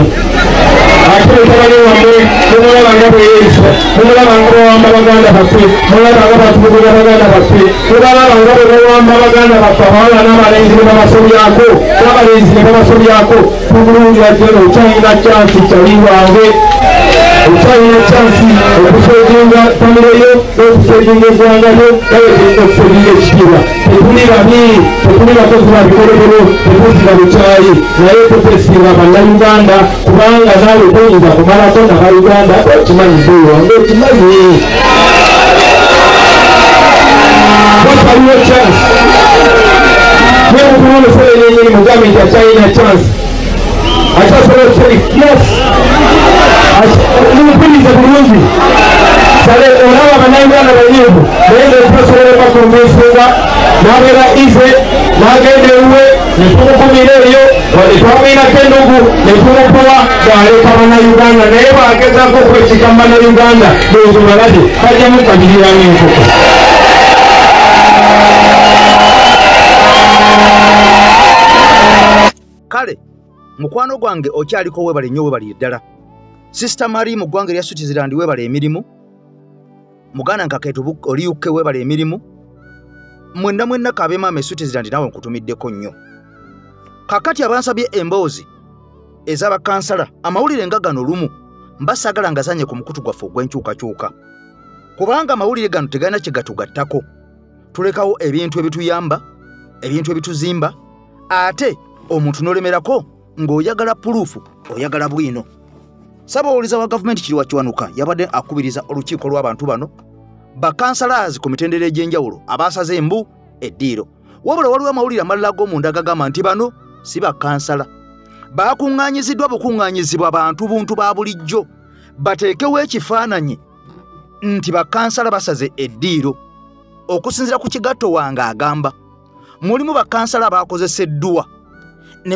Ate mutabani wammwe mumulaba nga bwe yeeyisa, mumulaba nga bwewamba baganda baffe, mulaba nga batubuguza baganda baffe, mubalaba nga bwe bawamba baganda baffe abawala n'abalenzi ne babasobyako, n'abalenzi ne babasobyako. Tugulungira jeno okyalina chansi kyali wange, okyalina chansi okusevinga famire yo n'okusevinga eggwanga lyo nawe okusevinga ekitiibwa. Tetuli babi, tetuli bakozi ba bikolobero, tetuzira bukyayi, naye tutesinga bannayuganda kubanga naawe toyinza kumalako nabayuganda. Okimanyi wange, okimanyi waliwo chance. Mwemukulu Museveni yennyini mugambe nti akyalina chance, akyasobola okuseri. Yes, mumpulirize bulungi. Sale olaba bannayuganda banyiivu naye ngaokubasobola bakuluma ensonga n'abeera ize n'agenda ewuwe ne tumukumira eyo wadde twamuyinako ennugu ne tumukuwa bw'aleka bannayuganda naye bw'agezaako okwekika mu bannayuganda ndowooza balabye bajjamu kabiriramu enkoko. Kale mukwano gwange okyaliko webale nnyo, webale ddala. Sister Marie mu ggwanga erya Switzerland webale emirimu. Muganda nkakeetu oli UK webale emirimu. Mwenna mwenna kabe maama e Switzerland nawe nkutumiddeko nnyo. Kakati abansabye emboozi ez'abakansala amawulire nga gano lumu mbasagala ngazanye ku mukutu gwaffe ogw'enkyukakyuka, kubanga amawulire gano tegalina kye gatugattako. Tulekawo ebintu ebituyamba, ebintu ebituzimba, ate omuntu n'olemerako ng'oyagala puluufu, oyagala bwino. Ssaabawoleza wa gavumenti Kirwa Kiwanuka yabadde akubiriza olukiiko lw'abantu bano bakansalazi ku mitendera egy'enjawulo abasaze embu eddiiro. Wabula waliwo amawulire amalala ag'omunda agagamba nti bano si bakansala, bakuŋŋaanyiziddwa bukuŋŋaanyizibwa bantu buntu ba bulijjo bateekewo ekifaananyi nti bakansala basaze eddiiro. Okusinziira ku kigatto wange agamba mulimu bakansala abakozeseddwa ne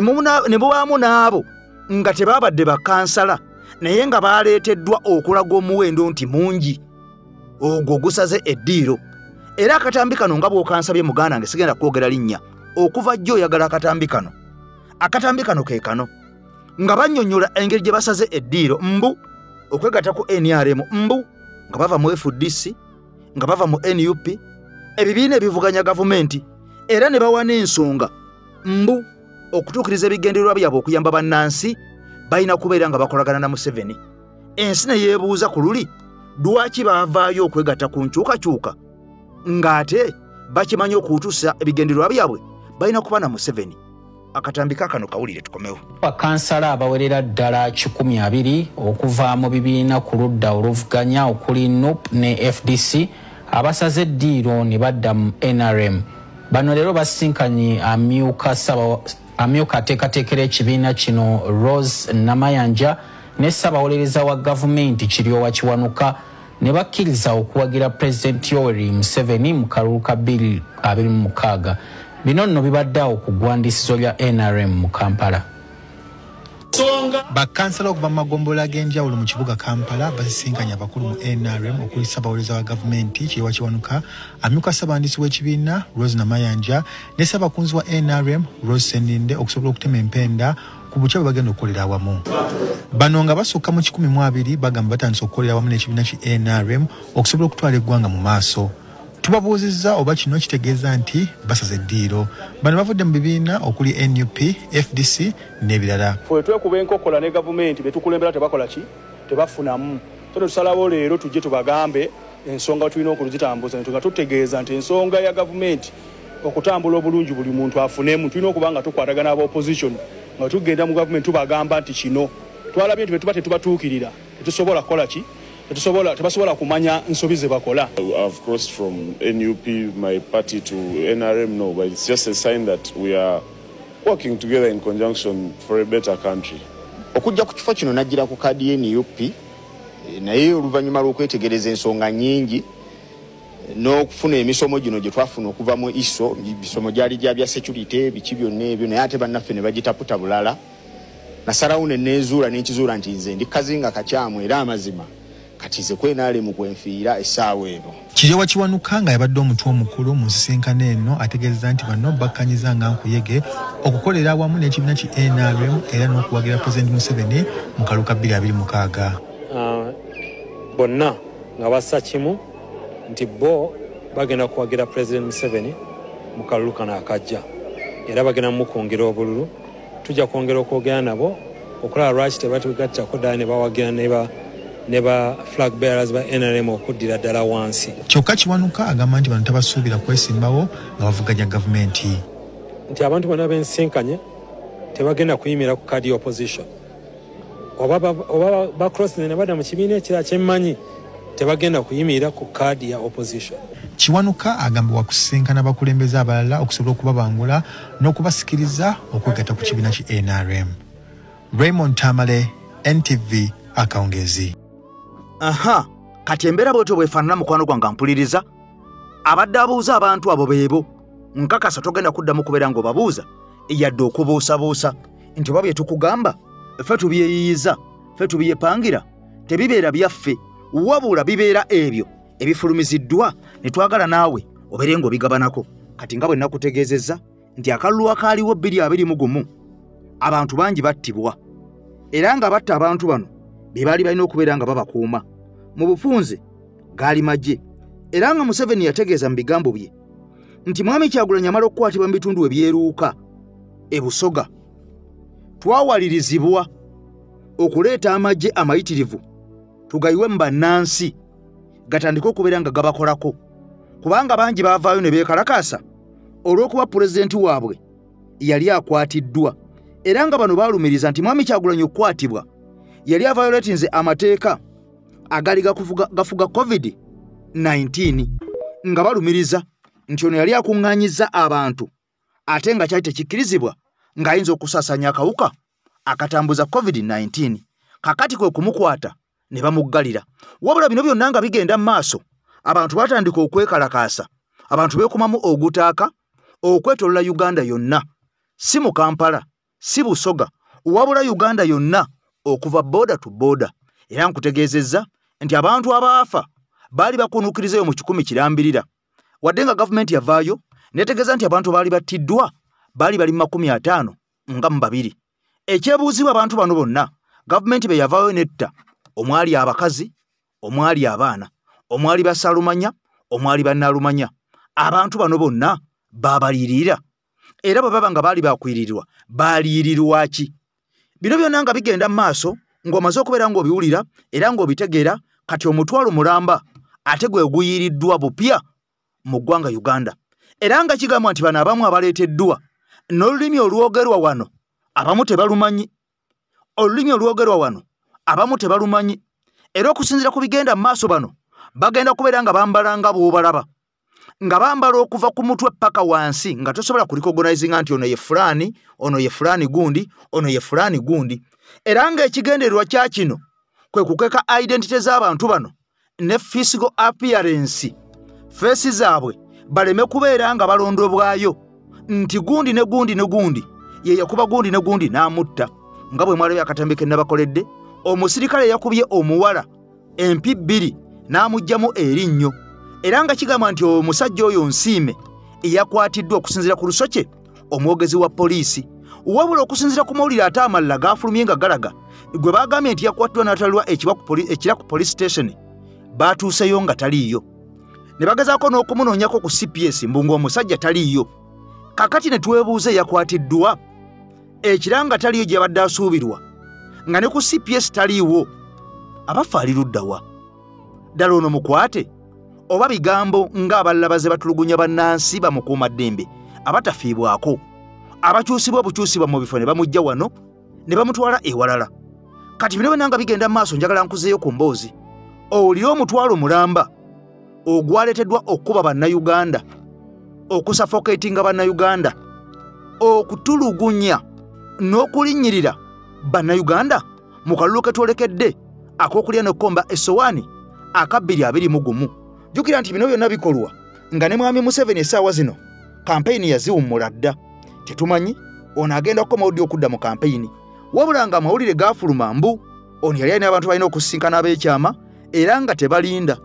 mubaamu n'abo nga tebabadde bakansala naye nga baleeteddwa okulaga omuwendo nti mungi ogwo gusaze eddiiro. Era akatambi kano nga bw'okansabye muganda wange sigenda kwogera linnya okuva jjo oyagala akatambi kano. Akatambi kano ke kano nga bannyonnyola engeri gye basaze eddiiro mbu okwegatta ku NRM, mbu nga bava mu FDC, nga bava mu NUP, ebibiina ebivuganya gavumenti, era ne bawa n'ensonga mbu okutuukiriza ebigendererwa byabwe okuyamba bannansi balina kubeera nga bakolagana na Museveni. Ensi ne yeebuuza ku luli lwaki baavaayo okwegatta ku nkyukakyuka ng'ate bakimanyi okutuusa ebigendererwa byabwe balina kuba na Museveni. Akatambika kano kawulire tukomewo. Bakansala abawerera ddala 120 okuva mu bibiina ku ludda oluvuganya okuli NUP ne FDC abasaze eddiiro ne badda mu NRM. Bano leero basisinkanye amyuka ateekateekera ekibiina kino Rose Namayanja ne ssabawolereza wa gavumenti Kiryowa Kiwanuka ne bakkiriza okuwagira Pulezidenti Yoweri Museveni mu kalulu ka 2026. Bino nno bibadde awo ku ggwandiisizo lya NRM mu Kampala. Bakansala okuva mu magombolola ag'enjawulo mu kibuga Kampala basisinkanye abakulu mu NRM okuli ssabawolereza wa gavumenti Kiryowa Kiwanuka, amyuka ssabawandiisi w'ekibiina Rose Namayanja ne ssabakunzi wa NRM Rose Seninde okusobola okutema empenda ku butya bwe bagenda okukolera awamu. Bano nga basukka mu 120 bagamba batandise okukolera awamu n'ekibiina ki NRM okusobola okutwala eggwanga mu maaso. Tubabuuzizza oba kino kitegeeza nti basaze eddiiro. Bano bavudde mu bibiina okuli NUP, FDC n'ebirala. Ffe twekuba enkokola ne gavumenti betukulembera tebakola ki? Tebafunamu. So tusalawo leero tujje tubagambe ensonga tulina okuzitambuza nga tutegeeza nti ensonga ya gavumenti okutambula obulungi buli muntu afunemu, tulina okuba nga tukwatagana aba opposition nga tugenda mu gavumenti tubagamba nti kino twalabye nti bwe tuba tetubatuukirira tetusobola kukola ki? Tebasobola kumanya nsobi ze bakola. I've crossed from NUP, my party, to NRM, no, but it's just a sign that we are working together in conjunction for a better country. Okujja ku kifo kino najjira ku kaadi ye NUP, naye oluvannyuma lw'okwetegereza ensonga nnyingi n'okufuna emisomo gino gye twafuna okuva mu ISO, emisomo gyali gya bya security biki byonna ebyo, naye ate bannaffe ne bagitaputa bulala. Nasalawo ne neezuula ne nkizuula nti nze ndi kazinga kakyamu era amazima kati nze kwenaalemu kwenfiira essaawa eno. Kiryowa Kiwanuka nga yabadde omutwe omukulu mu nsisinkano eno ategeeza nti bano bakkanyiza nga nkuyege okukolera awamu n'ekibiina ki NRM era n'okuwagira Pulezidenti Museveni mu kalulu ka 2026. Bonna nga bassa kimu nti bo bagenda kuwagira Pulezidenti Museveni mu kalulu kano akajja era bagenda mukwongera obululu. Tujja kwongera okwogera nabo okulaba lwaki tebatugattako ddala ne bawagira ne ba flag bearers ba NRM okuddira ddala wansi. Kyokka Kiwanuka agamba nti bano tabasuubira kwesimbawo nga bavuganya gavumenti. Nti abantu bonna bensinkanye tebagenda kuyimira ku kaadi opposition. Oba bacross ne badda mu kibiina ekirala kyemmanyi tebagenda kuyimirira ku kaadi ya opposition. Kiwanuka agamba wakusisinkana abakulembeze abalala okusobola okubabangula n'okubasikiriza okwegatta ku kibiina ki NRM. Raymond Tamale, NTV, akawungezi. Aha, kati embeera bwetyo bwefaanana mukwano gwange mpuliriza. Abadde abuuza abantu abo beebo nkakasa togenda kuddamu kubeera ng'obabuuza yadde okubuusabuusa nti oba bye tukugamba ffe tubyeyiyiza, ffe tubyepangira, tebibeera byaffe wabula bibeera ebyo ebifulumiziddwa ne twagala naawe obeere ng'obigabanako. Kati nga bwe nakutegeezezza nti akalulu akaaliwo 2021 abantu bangi battibwa era nga batta abantu bano be baali balina okubeera nga babakuuma. Mu bufunze gaali magye era nga Museveni yategeeza mu bigambo bye nti Mwami Kyagulanyi amala okukwatibwa mu bitundu ebyeruuka e Busoga twawalirizibwa okuleeta amagye amayitirivu tugayiwe mu bannansi gatandike okubeera nga gabakolako, kubanga bangi baavaayo ne beekalakaasa olw'okuba pulezidenti waabwe yali akwatiddwa. Era nga bano baalumiriza nti Mwami Kyagulanyi okukwatibwa yali avioletinze amateeka agali gafuga COVID-19, nga balumiriza nti ono yali akuŋŋaanyizza abantu ate nga kyali tekikkirizibwa ng'ayinza okusaasaanya akawuka akatambuza COVID-19. Kakati kwe kumukwata ne bamuggalira. Wabula bino byonna nga bigenda mu maaso, abantu batandika okwekalakaasa, abantu beekumamu ogutaaka okwetolola Uganda yonna, si mu Kampala, si Busoga, wabula Uganda yonna okuva border to border. Era nkutegeezezza nti abantu abaafa baali bakunuukirizayo mu 100 kirambirira, wadde nga gavumenti yavaayo netegeeza nti abantu baali battiddwa baali bali 52. Ekyebuuzibwa abantu bano bonna gavumenti be yavaayo netta, omwali abakazi, omwali abaana, omwali basaalumanya, omwali bannaalumanya, abantu bano bonna babalirira. Era bwe baba nga baali bakwirirwa, baaliyirirwa ki? Bino byonna nga bigenda mu maaso ng'omaze okubeera ng'obiwulira era ng'obitegeera, kati omutwalo mulamba ate gwe guyiriddwa bupya mu ggwanga Uganda. Era nga kigambwa nti bano abamu abaleeteddwa N'olulimi olwogerwa wano abamu tebalumanyi. Olulimi olwogerwa wano abamu tebalumanyi. Era okusinziira ku bigenda mu maaso, bano bagenda kubeera nga bambala nga bw'obalaba, nga bambala okuva ku mutwe paka wansi, nga tosobola kurecognizinga nti ono ye fulani, ono ye fulani gundi, ono ye fulani gundi. Era ng'ekigendererwa kya kino kwe kukeka identity z'abantu bano ne physical appearance, face zaabwe, baleme kubeera nga balondobwayo nti gundi ne gundi ne gundi ye yakuba gundi ne gundi n'amutta. Nga bwe mwalabye akatambi ke nabakoledde, omusirikale yakubye omuwala empi 2 n'amuggyamu erinnyo. Era nga kigamba nti omusajja oyo Nsiime eyakwatiddwa okusinziira ku Lusokye, omwogezi wa poliisi. Wabula okusinziira ku mawulire ate amalala gafulumye nga galaga gwe bagambye nti yakwatiddwa n'atalwa ekira ku police station, baatuuseyo nga taliiyo. Ne bagezaako n'okumunoonyako ku CPS mbu ng'omusajja taliiyo. Kakati ne twebuuza, yakwatiddwa ekira nga taliiyo gye yabadde asuubirwa, nga ne ku CPS taliiwo, abafa ali ludda wa? Ddala ono mukwate oba bigambo ng'abalala baze batulugunya bannansi bamukuumaddembe abatafiibwako, abakyusibwa obukyusibwa mu bifo ne bamujja wano ne bamutwala ewalala? Kati bino byonna nga bigenda mu maaso, njagala nkuzeeyo ku mboozi owulire omutwalo mulamba ogwaleeteddwa okuba bannayuganda, okusuffocatinga bannayuganda, okutulugunya n'okulinnyirira bannayuganda mu kalulu ke twolekedde ak'okulya n'okkomba essowaani aka 2021. Jjukira nti bino byonna bikolwa nga ne Mwami Museveni essaawa zino kampeyini yaziwummula dda. Tetumanyi ono agenda kukomawo ddi okudda mu kampeyini. Wabula nga amawulire gaafuluma mbu ono yali alina abantu balina okusisinkana ab'ekyama era nga tebalinda.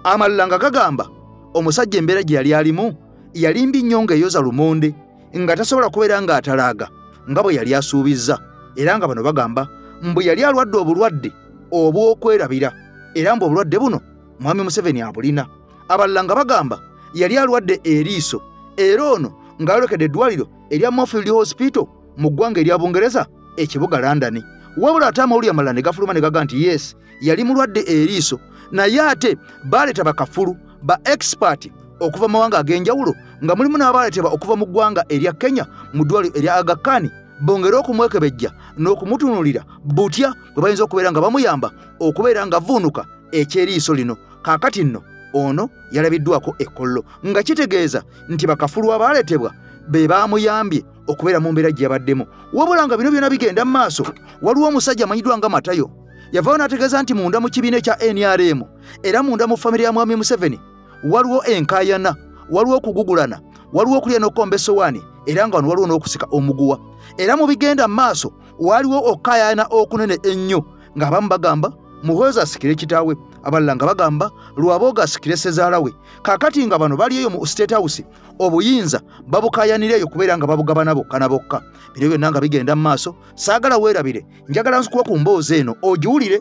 Amalala nga gagamba omusajja embeera gye yali alimu yali mbi nnyo ng'eyoza lumonde, nga tasobola kubeera ng'atalaaga nga bwe yali asuubizza. Era nga bano bagamba mbu yali alwadde obulwadde obw'okwerabira, era mbu obulwadde buno Mwami Museveni abulina. Abalala nga bagamba yali alwadde eriiso, era ono ng'ayolekedde eddwaliro erya Moorfield Hospital mu ggwanga erya Bungereza, ekibuga London. Wabula ate amawulire amalala ne gafuluma ne gaga nti yes, yali mulwadde eriiso, naye ate baleeta bakafulu ba expert okuva mu mawanga ag'enjawulo, nga mulimu n'abaleetebwa okuva mu ggwanga erya Kenya mu ddwaliro erya Aga Khan, bongere okumwekebejja n'okumutunuulira butya bwe bayinza okubeera nga bamuyamba okubeera nga vuunuka ekyeriiso lino. Kaakati nno ono yalabiddwako ekkollo, nga kitegeeza nti bakafulu abaaleetebwa be baamuyambye okubeera mu mbeera gye yabaddemu. Wabula nga bino byonna bigenda mu maaso, waliwo omusajja amanyiddwa nga Matayo yavaayo n'ategeeza nti munda mu kibiina ekya NRM era munda mu famire ya Mwami Museveni waliwo enkaayana, waliwo okugugulana, waliwo okulya n'okkomba essowaani, era nga wano waliwo n'okusika omuguwa. Era mu bigenda mu maaso waliwo okukaayana okunene ennyo, ng'abamu bagamba Muhoozi asikire kitaawe, abalala nga bagamba Lwabooga asikire ssezaala we. Kaakati nga bano bali eyo mu State House, obuyinza babukaayanira eyo kubeera nga babugabana bokka na bokka. Bino byonna nga bigenda mu maaso, saagala weerabire, njagala nsukuwa ku mboozi eno ogiwulire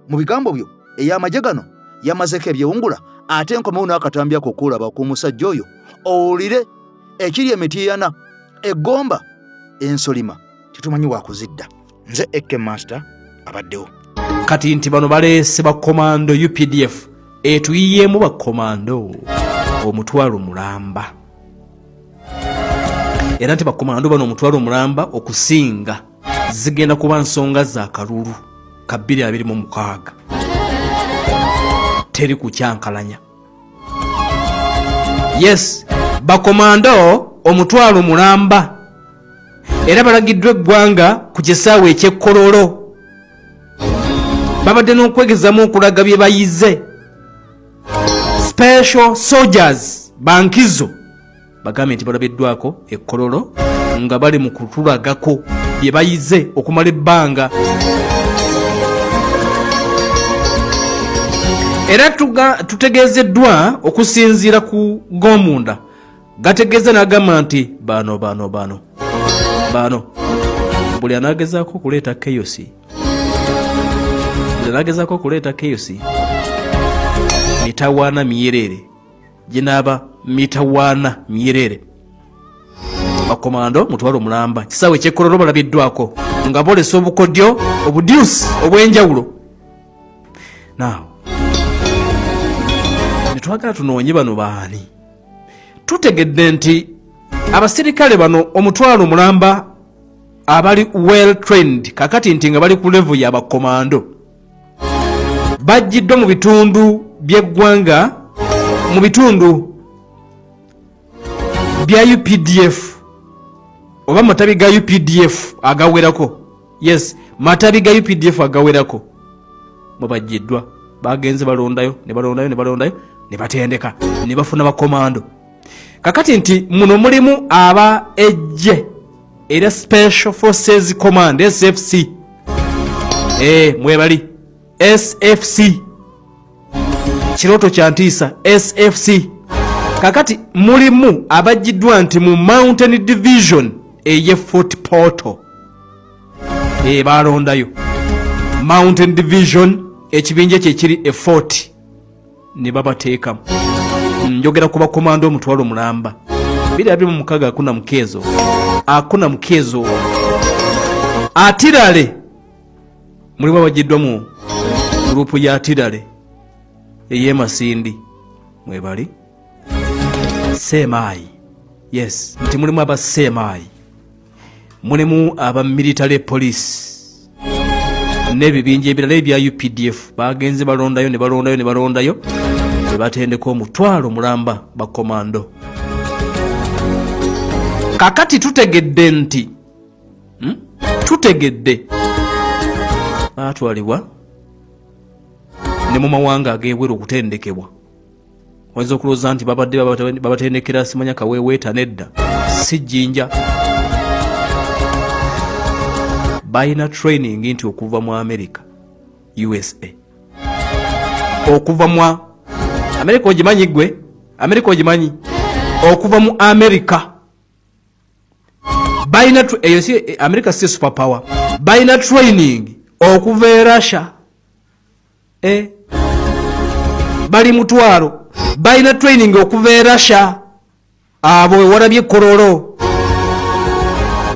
mu bigambo byo. Ey'amagye gano yamazeko ebyewungula, ate nkomewo n'akatambi ako okulaba ku musajja oyo, owulire ekiri emitiyana eggomba ensolima tetumanyi wakuzidda. Nze Eke Master abaddewo. Kati nti bano baleese bakomando, UPDF etuyiyeemu bakomando 1,000 mulamba, era nti bakomando bano 1,000 mulamba okusinga zigenda kuba nsonga za kalulu ka 2026, teri kukyankalanya. Yes, bakomando 1,000 mulamba era balagiddwa eggwanga ku kisaawe eky'Ekkololo. Babadde n'okwegezamu okulaga bye bayize. Special soldiers bankizo bagambye nti balabiddwako Ekkololo nga bali mu kutulagako bye bayize okumala ebbanga. Era tutegeezeddwa okusinziira ku g'omunda gategeeza n'agamba nti bano bano bano bano buli anaagezaako okuleeta chaos, buli anaagezaako okuleeta chaos, mitawaana myerere, ginaaba mitawaana myerere. Bakomando 1,000 mulamba kisaawe eky'Ekkololo balabiddwako nga boolesa obukodyo obudyusi obw'enjawulo. Naawo ne twagala tunoonye bano baani. Tutegedde nti Abasirikale bano omutwalo mulamba abali well trained kakati nti nga bali ku level ya bakomando bajjiddwa mu bitundu by'eggwanga, mu bitundu bya UPDF oba matabi ga UPDF agawerako. Yes, matabi ga UPDF agawerako mubajjiddwa, bagenze balondayo ne balondayo ne balondayo ne batendeka ne bafuna bakomando. Kakati nti muno mulimu aba ejje era Special Forces Command SFC. Mwebali SFC, kiroto kya ntiisa SFC. Kakati mulimu abajjiddwa nti mu Mountain Division eye Fort Portal balondayo Mountain Division ekibinja kye kiri e Fort ne babateekamu. Njogera ku bakomando omutwalo mulamba 2026 hakuna mkezo, hakuna mkezo. Atirale mulimu abajiddwa mu gurupu ya Atirale eye Masindi mwebali Semai. Yes, nti mulimu aba Semai, mulimu aba military police n'ebibinja ebirala ebya UPDF. Bagenze balondayo ne balondayo ne balondayo ne batendeka omutwalo mulamba bakomando. Kakati tutegedde nti tutegedde batwalibwa ne mu mawanga ag'ebweru okutendekebwa. Oyinza okulowooza nti babadde babatendekera simanya kaweeweeta, nedda, si jjinja. Balina training nti okuva mu America, USA, okuva mu America ogimanyi ggwe, America ogimanyi, okuva mu America balina eyo si America, si super power. Balina training okuva e Russia, bali mutwalo. Balina training okuva e Russia, abo walabye Kololo,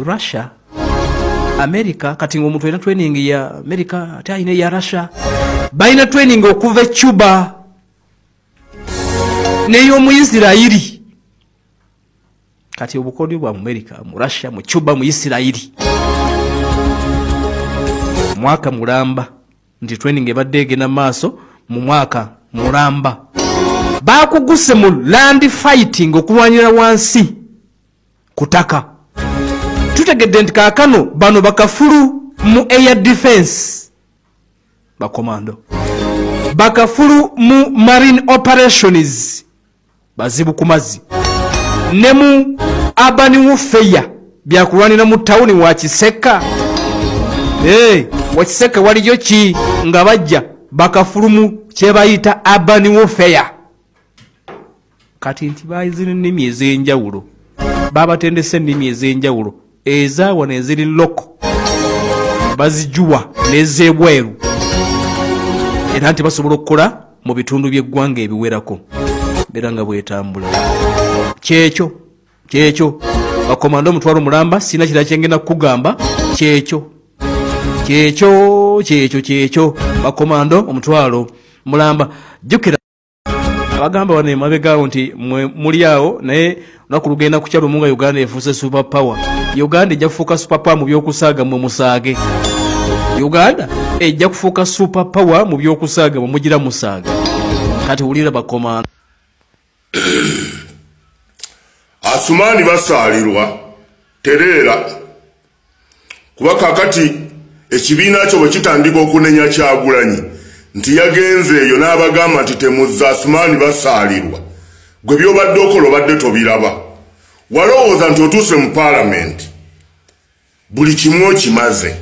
Russia, America. Kati ng'omuntu alina training ya America ate alina ya Russia. Balina training okuva e Cuba n'ey'omu Isirayiri. Kati obukodyo bwa America, mu Russia, mu Cuba, mu Isirayiri, mwaka mulamba nti training ebadde egenda maaso mu mwaka mulamba. Bakuguse mu land fighting, okulwanira wansi kutaka. Tutegedde nti kaakano bano bakafulu mu air defense bakomando, bakafulu mu marine operations, bazibu ku mazzi, ne mu urban warfare, byakulwanira mu tawuni wa Kiseka. Wa Kiseka waliyo ki nga bajja bakafulu mu kye bayita urban warfare. Kati nti bayizina ennimi ez'enjawulo, babatendese ennimi ez'enjawulo ezaawa neziri loko bazijuwa n'ez'ebweru, era nti basobola okukola mu bitundu by'eggwanga ebiwerako. Mbeera nga bwetambula kyekyo kyekyo. Bakomando omutwalo mulamba, sina kirala kyengenda kukugamba, kyekyo kyekyo kyekyo kyekyo. Bakomando omutwalo mulamba. Jjukira abagamba wano emabegaawo nti muli awo, naye olunaku lugenda kukya lumu nga Uganda efuuse super power. Uganda ejja kufuuka super power mu by'okusaaga mmwe musaage. Uganda ejja kufuuka super power mu by'okusaaga mwe mugira musaaga. Kati wulira bakomando. Asumani basaalirwa tereera, kuba kakati ekibiina kyo bwe kitandika okunenya Kyagulanyi nti yagenze eyo n'abagamba nti temuzza Asumani basaalirwa, gwe by'obadde okola obadde tobiraba. Walowooza nti otuuse mu paalamenti buli kimu okimaze,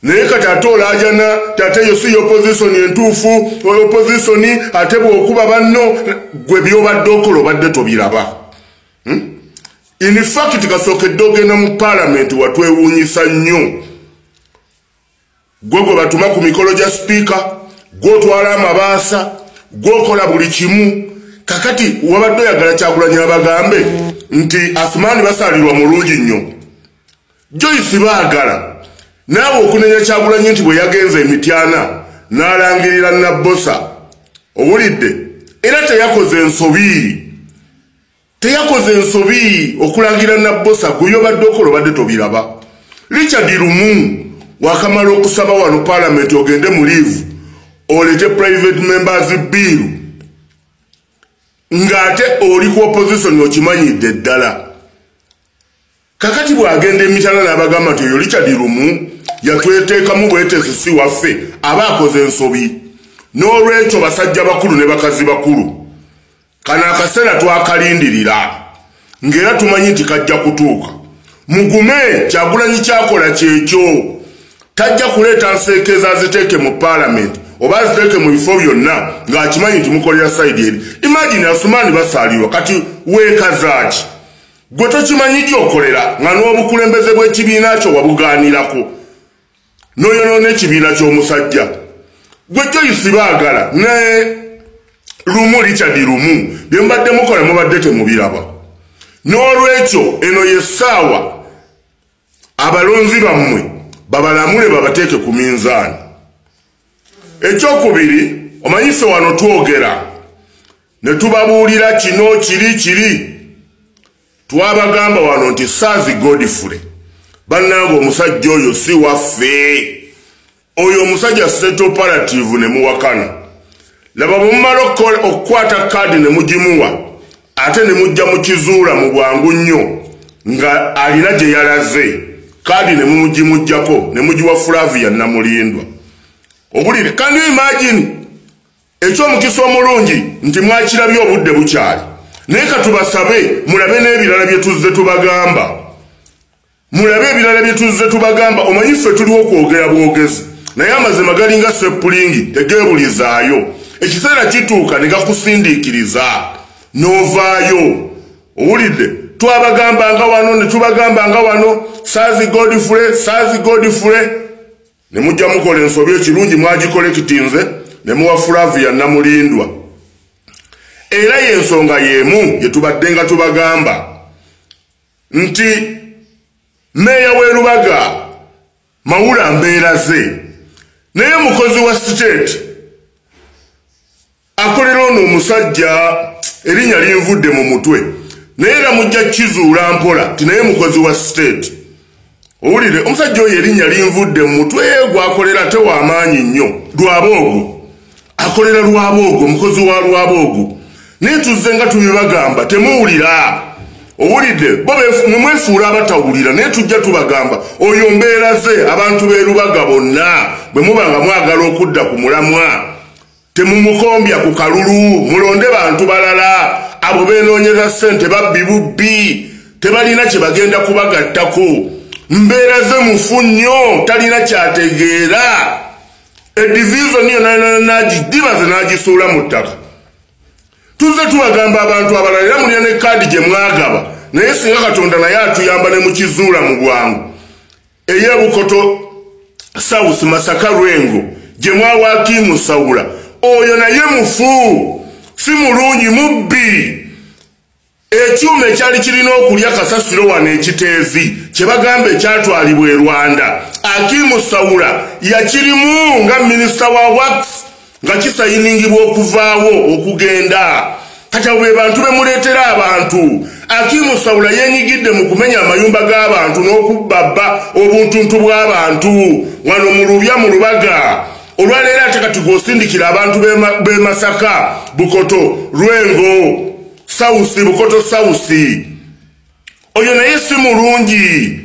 naye kati ate olaajana ate eyo si opposition entuufu, opposition ate bw'okuba banno, gwe by'obadde okola obadde tobiraba. In fact kasookedde ogenda mu paalamenti watwewuunyisa nnyo. Gwe gwe batuma ku mikolo gya sipiika, gw'otwala amabaasa, gw'okola buli kimu. Kakati wabadde oyagala Kyagulanyi abagambe nti Asumani basaalirwa mulungi nnyo, Joyce baagala naawe okunenya Kyagulanyi nti bwe yagenze emityana n'alangirira Nabbosa, owulidde, era teyakoze ensobi, Teyakoze ensobi okulangira Nabbosa gwe obadde okola obadde tobiraba. Richard Lumu wakamala okusaba wano parliament ogende mu leave olete private members bill ng'ate oli ku opposition, okimanyidde ddala. Kakati bw'agenda emitala n'abagamba nti oyo Richard Lumu yatweteekamu bwetesi si waffe, aba akoze ensobi. N'olwekyo basajja bakulu ne bakazi bakulu, kano akaseera twakalindirira ng'era tumanyi nti kajja kutuuka. Mugume, Kyagulanyi kyakola kyekyo. Tajja kuleeta nseekeza aziteeke mu paalamenti oba aziteeke mu bifo byonna ng'akimanyi nti mukolera side eri. Imagine Asumaani basaalirwa, kati weekazaaki gwe tokimanyi gy'okolera nga n'obukulembeze bw'ekibiina kyo wabugaanirako n'oyonoona ekibiina ky'omusajja gwe. Joyce Baagala ne Lumu, Richard Lumu, bye mubadde mukola mubadde temubiraba. N'olwekyo eno y'essaawa abalonzi bammwe babalamule, babateeke ku minzaani. Ekyokubiri, omanyi ffe wano twogera ne tubabuulira kino kiri kiri. Twabagamba wano nti Saazi Godfrey, bannange, omusajja oyo si waffe, oyo omusajja state operative. Ne muwakana. Laba bwe mumala okukwata kaadi ne mugimuwa, ate ne mujja mukizuula mu bwangu nnyo nga alina gye yalaze, kaadi ne mumugimuggyako ne mugiwa Flavia Namulindwa. Obulire, can you imagine? Ekyomukisa omulungi nti mwakirabye obudde bukyali, naye katubasabe mulabe n'ebirala bye tuzze tubagamba, mulabe ebirala bye tuzze tubagamba. Omanyi ffe tuliwo okwogera bwogezi, naye amazima galinga spring, tegeebulizaayo. Ekiseera kituuka ne gakusindiikiriza n'ovaayo. Owulidde? Twabagambanga wano ne tubagambanga wano, Saazi Godfrey, Saazi Godfrey, ne mujja mukola ensobi. Ekirungi mwagikolekitinze ne muwa Flavia Namulindwa. Era y'ensonga y'emu gye tubadde nga tubagamba nti meeya w'e Lubaga Mawula mbeera ze, naye mukozi wa state akolera ono omusajja, erinnya linvudde mu mutwe, naye era mujja kizuula mpola ti naye mukozi wa state. Owulire, omusajja oyo erinnya linvudde mu mutwe gwakolera, ate w'amaanyi nnyo, Lwaboogo, akolera Lwaboogo, mukozi wa Lwaboogo. Naye tuzze nga tubibagamba, temuwulira. Owulidde? Bo mwe mwefuula abatawulira, naye tujja tubagamba oyo mbeera ze. Abantu b'e Lubaga bonna, bwe muba nga mwagala okudda ku mulamwa, temumukombya ku kalulu, mulonde bantu balala. Abo benoonyeza ssente, babbi bubbi, tebalina kye bagenda kubagattako. Mbeera ze mufu nnyo, talina kyategeera. Edivizoni yo nagidibaze n'agisuula mu ttaka. Tuzze tubagamba abantu abalala, era mulina ne kaadi gye mwagaba, naye singa Katonda naye atuyamba ne mukizuula mu bwangu, ey'ebukoto South, Masaka, Lwengo, gye mwawa Sawula, oyo naye mufu, si mulungi, mubbi. Ekyuma ekyali kirina okulya kasasiro wano ekiteezi kye bagamba ekyatwalibwa e Rwanda, Akimu Sawula yakirimu nga minisita wa works nga kisayiningibwa okuvaawo okugenda. Kati abo be bantu bemuleetera abantu. Akimu Sawula yenyigidde mu kumenya amayumba g'abantu n'okubbabba obuntuntu bw'abantu wano mu Lubya, mu Lubaga. Olwaleero ate kati gw'osindikira abantu b'e Masaka, Bukoto, Lwengo South, Bukoto South, oyo naye si mulungi.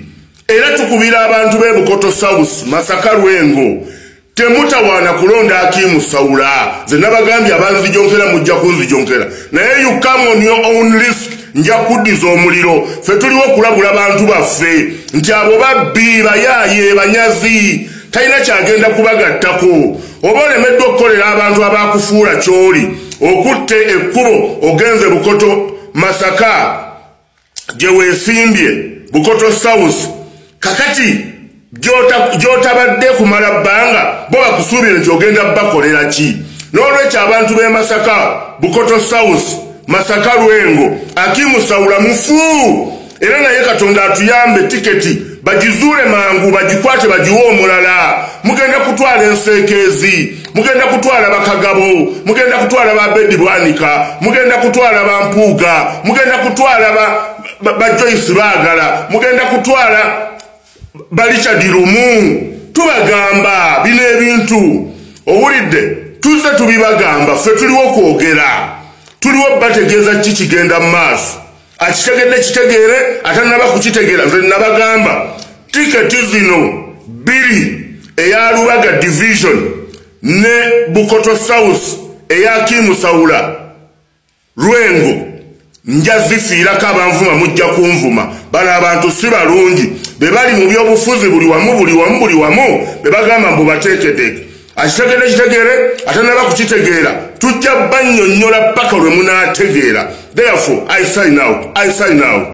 Era tukubira abantu b'e Bukoto South, Masaka, Lwengo, temutawaana kulonda Akimu Sawula. Ze nabagambye, abanzijonkera mujja kunzijonkera, naye you come on your own risk. Nja kuddiza omuliro. Ffe tuliwo okulabula bantu baffe nti abo babbi, bayaaye, banyazi, talina kyagenda kubagattako. Oba olemeddwa okukolera abantu abakufuula ky'oli, okutte ekkubo ogenze Bukoto, Masaka gye weesimbye, Bukoto South, kakati gy'otabadde kumala bbanga, bo bakusuubire nti ogenda bakolera ki? N'olwekyo abantu b'e Masaka, Bukoto South, Masaka, Lwengo, Akimu Sawula mufu. Era naye Katonda atuyambe tiketi bagizuule mangu, bagikwate, bagiwe omulala. Mugenda kutwala enseekeezi. Mugenda kutwala bakagabo, mugenda kutwala ba Bedi Bwanika, mugenda kutwala ba Mpuuga, mugenda kutwala ba Joyce Bagala, mugenda kutwala ba Richard Lumu. Tubagamba bino ebintu owulidde, tuzze tubibagamba. Ffe tuliwo kwogera, tuliwo bategeeza ki kigenda mu maaso. Akitegedde kitegeere, atannaba kukitegeera nze nabagamba tiketi zino 2, eya Lubaga Division ne Bukoto South eya Kimu Saula Lwengo, nja zifiirako. Abanvuma mujja kunvuma. Bano abantu si balungi, be bali mu byobufuzi buli wamu, buli wamu, buli wamu, be bagamba mbu bateeketeeke. Akitegedde kitegeere, atannaba kukitegeera tujja bannyonnyola paka lwe munaategeera. Therefore I sign out, I sign out.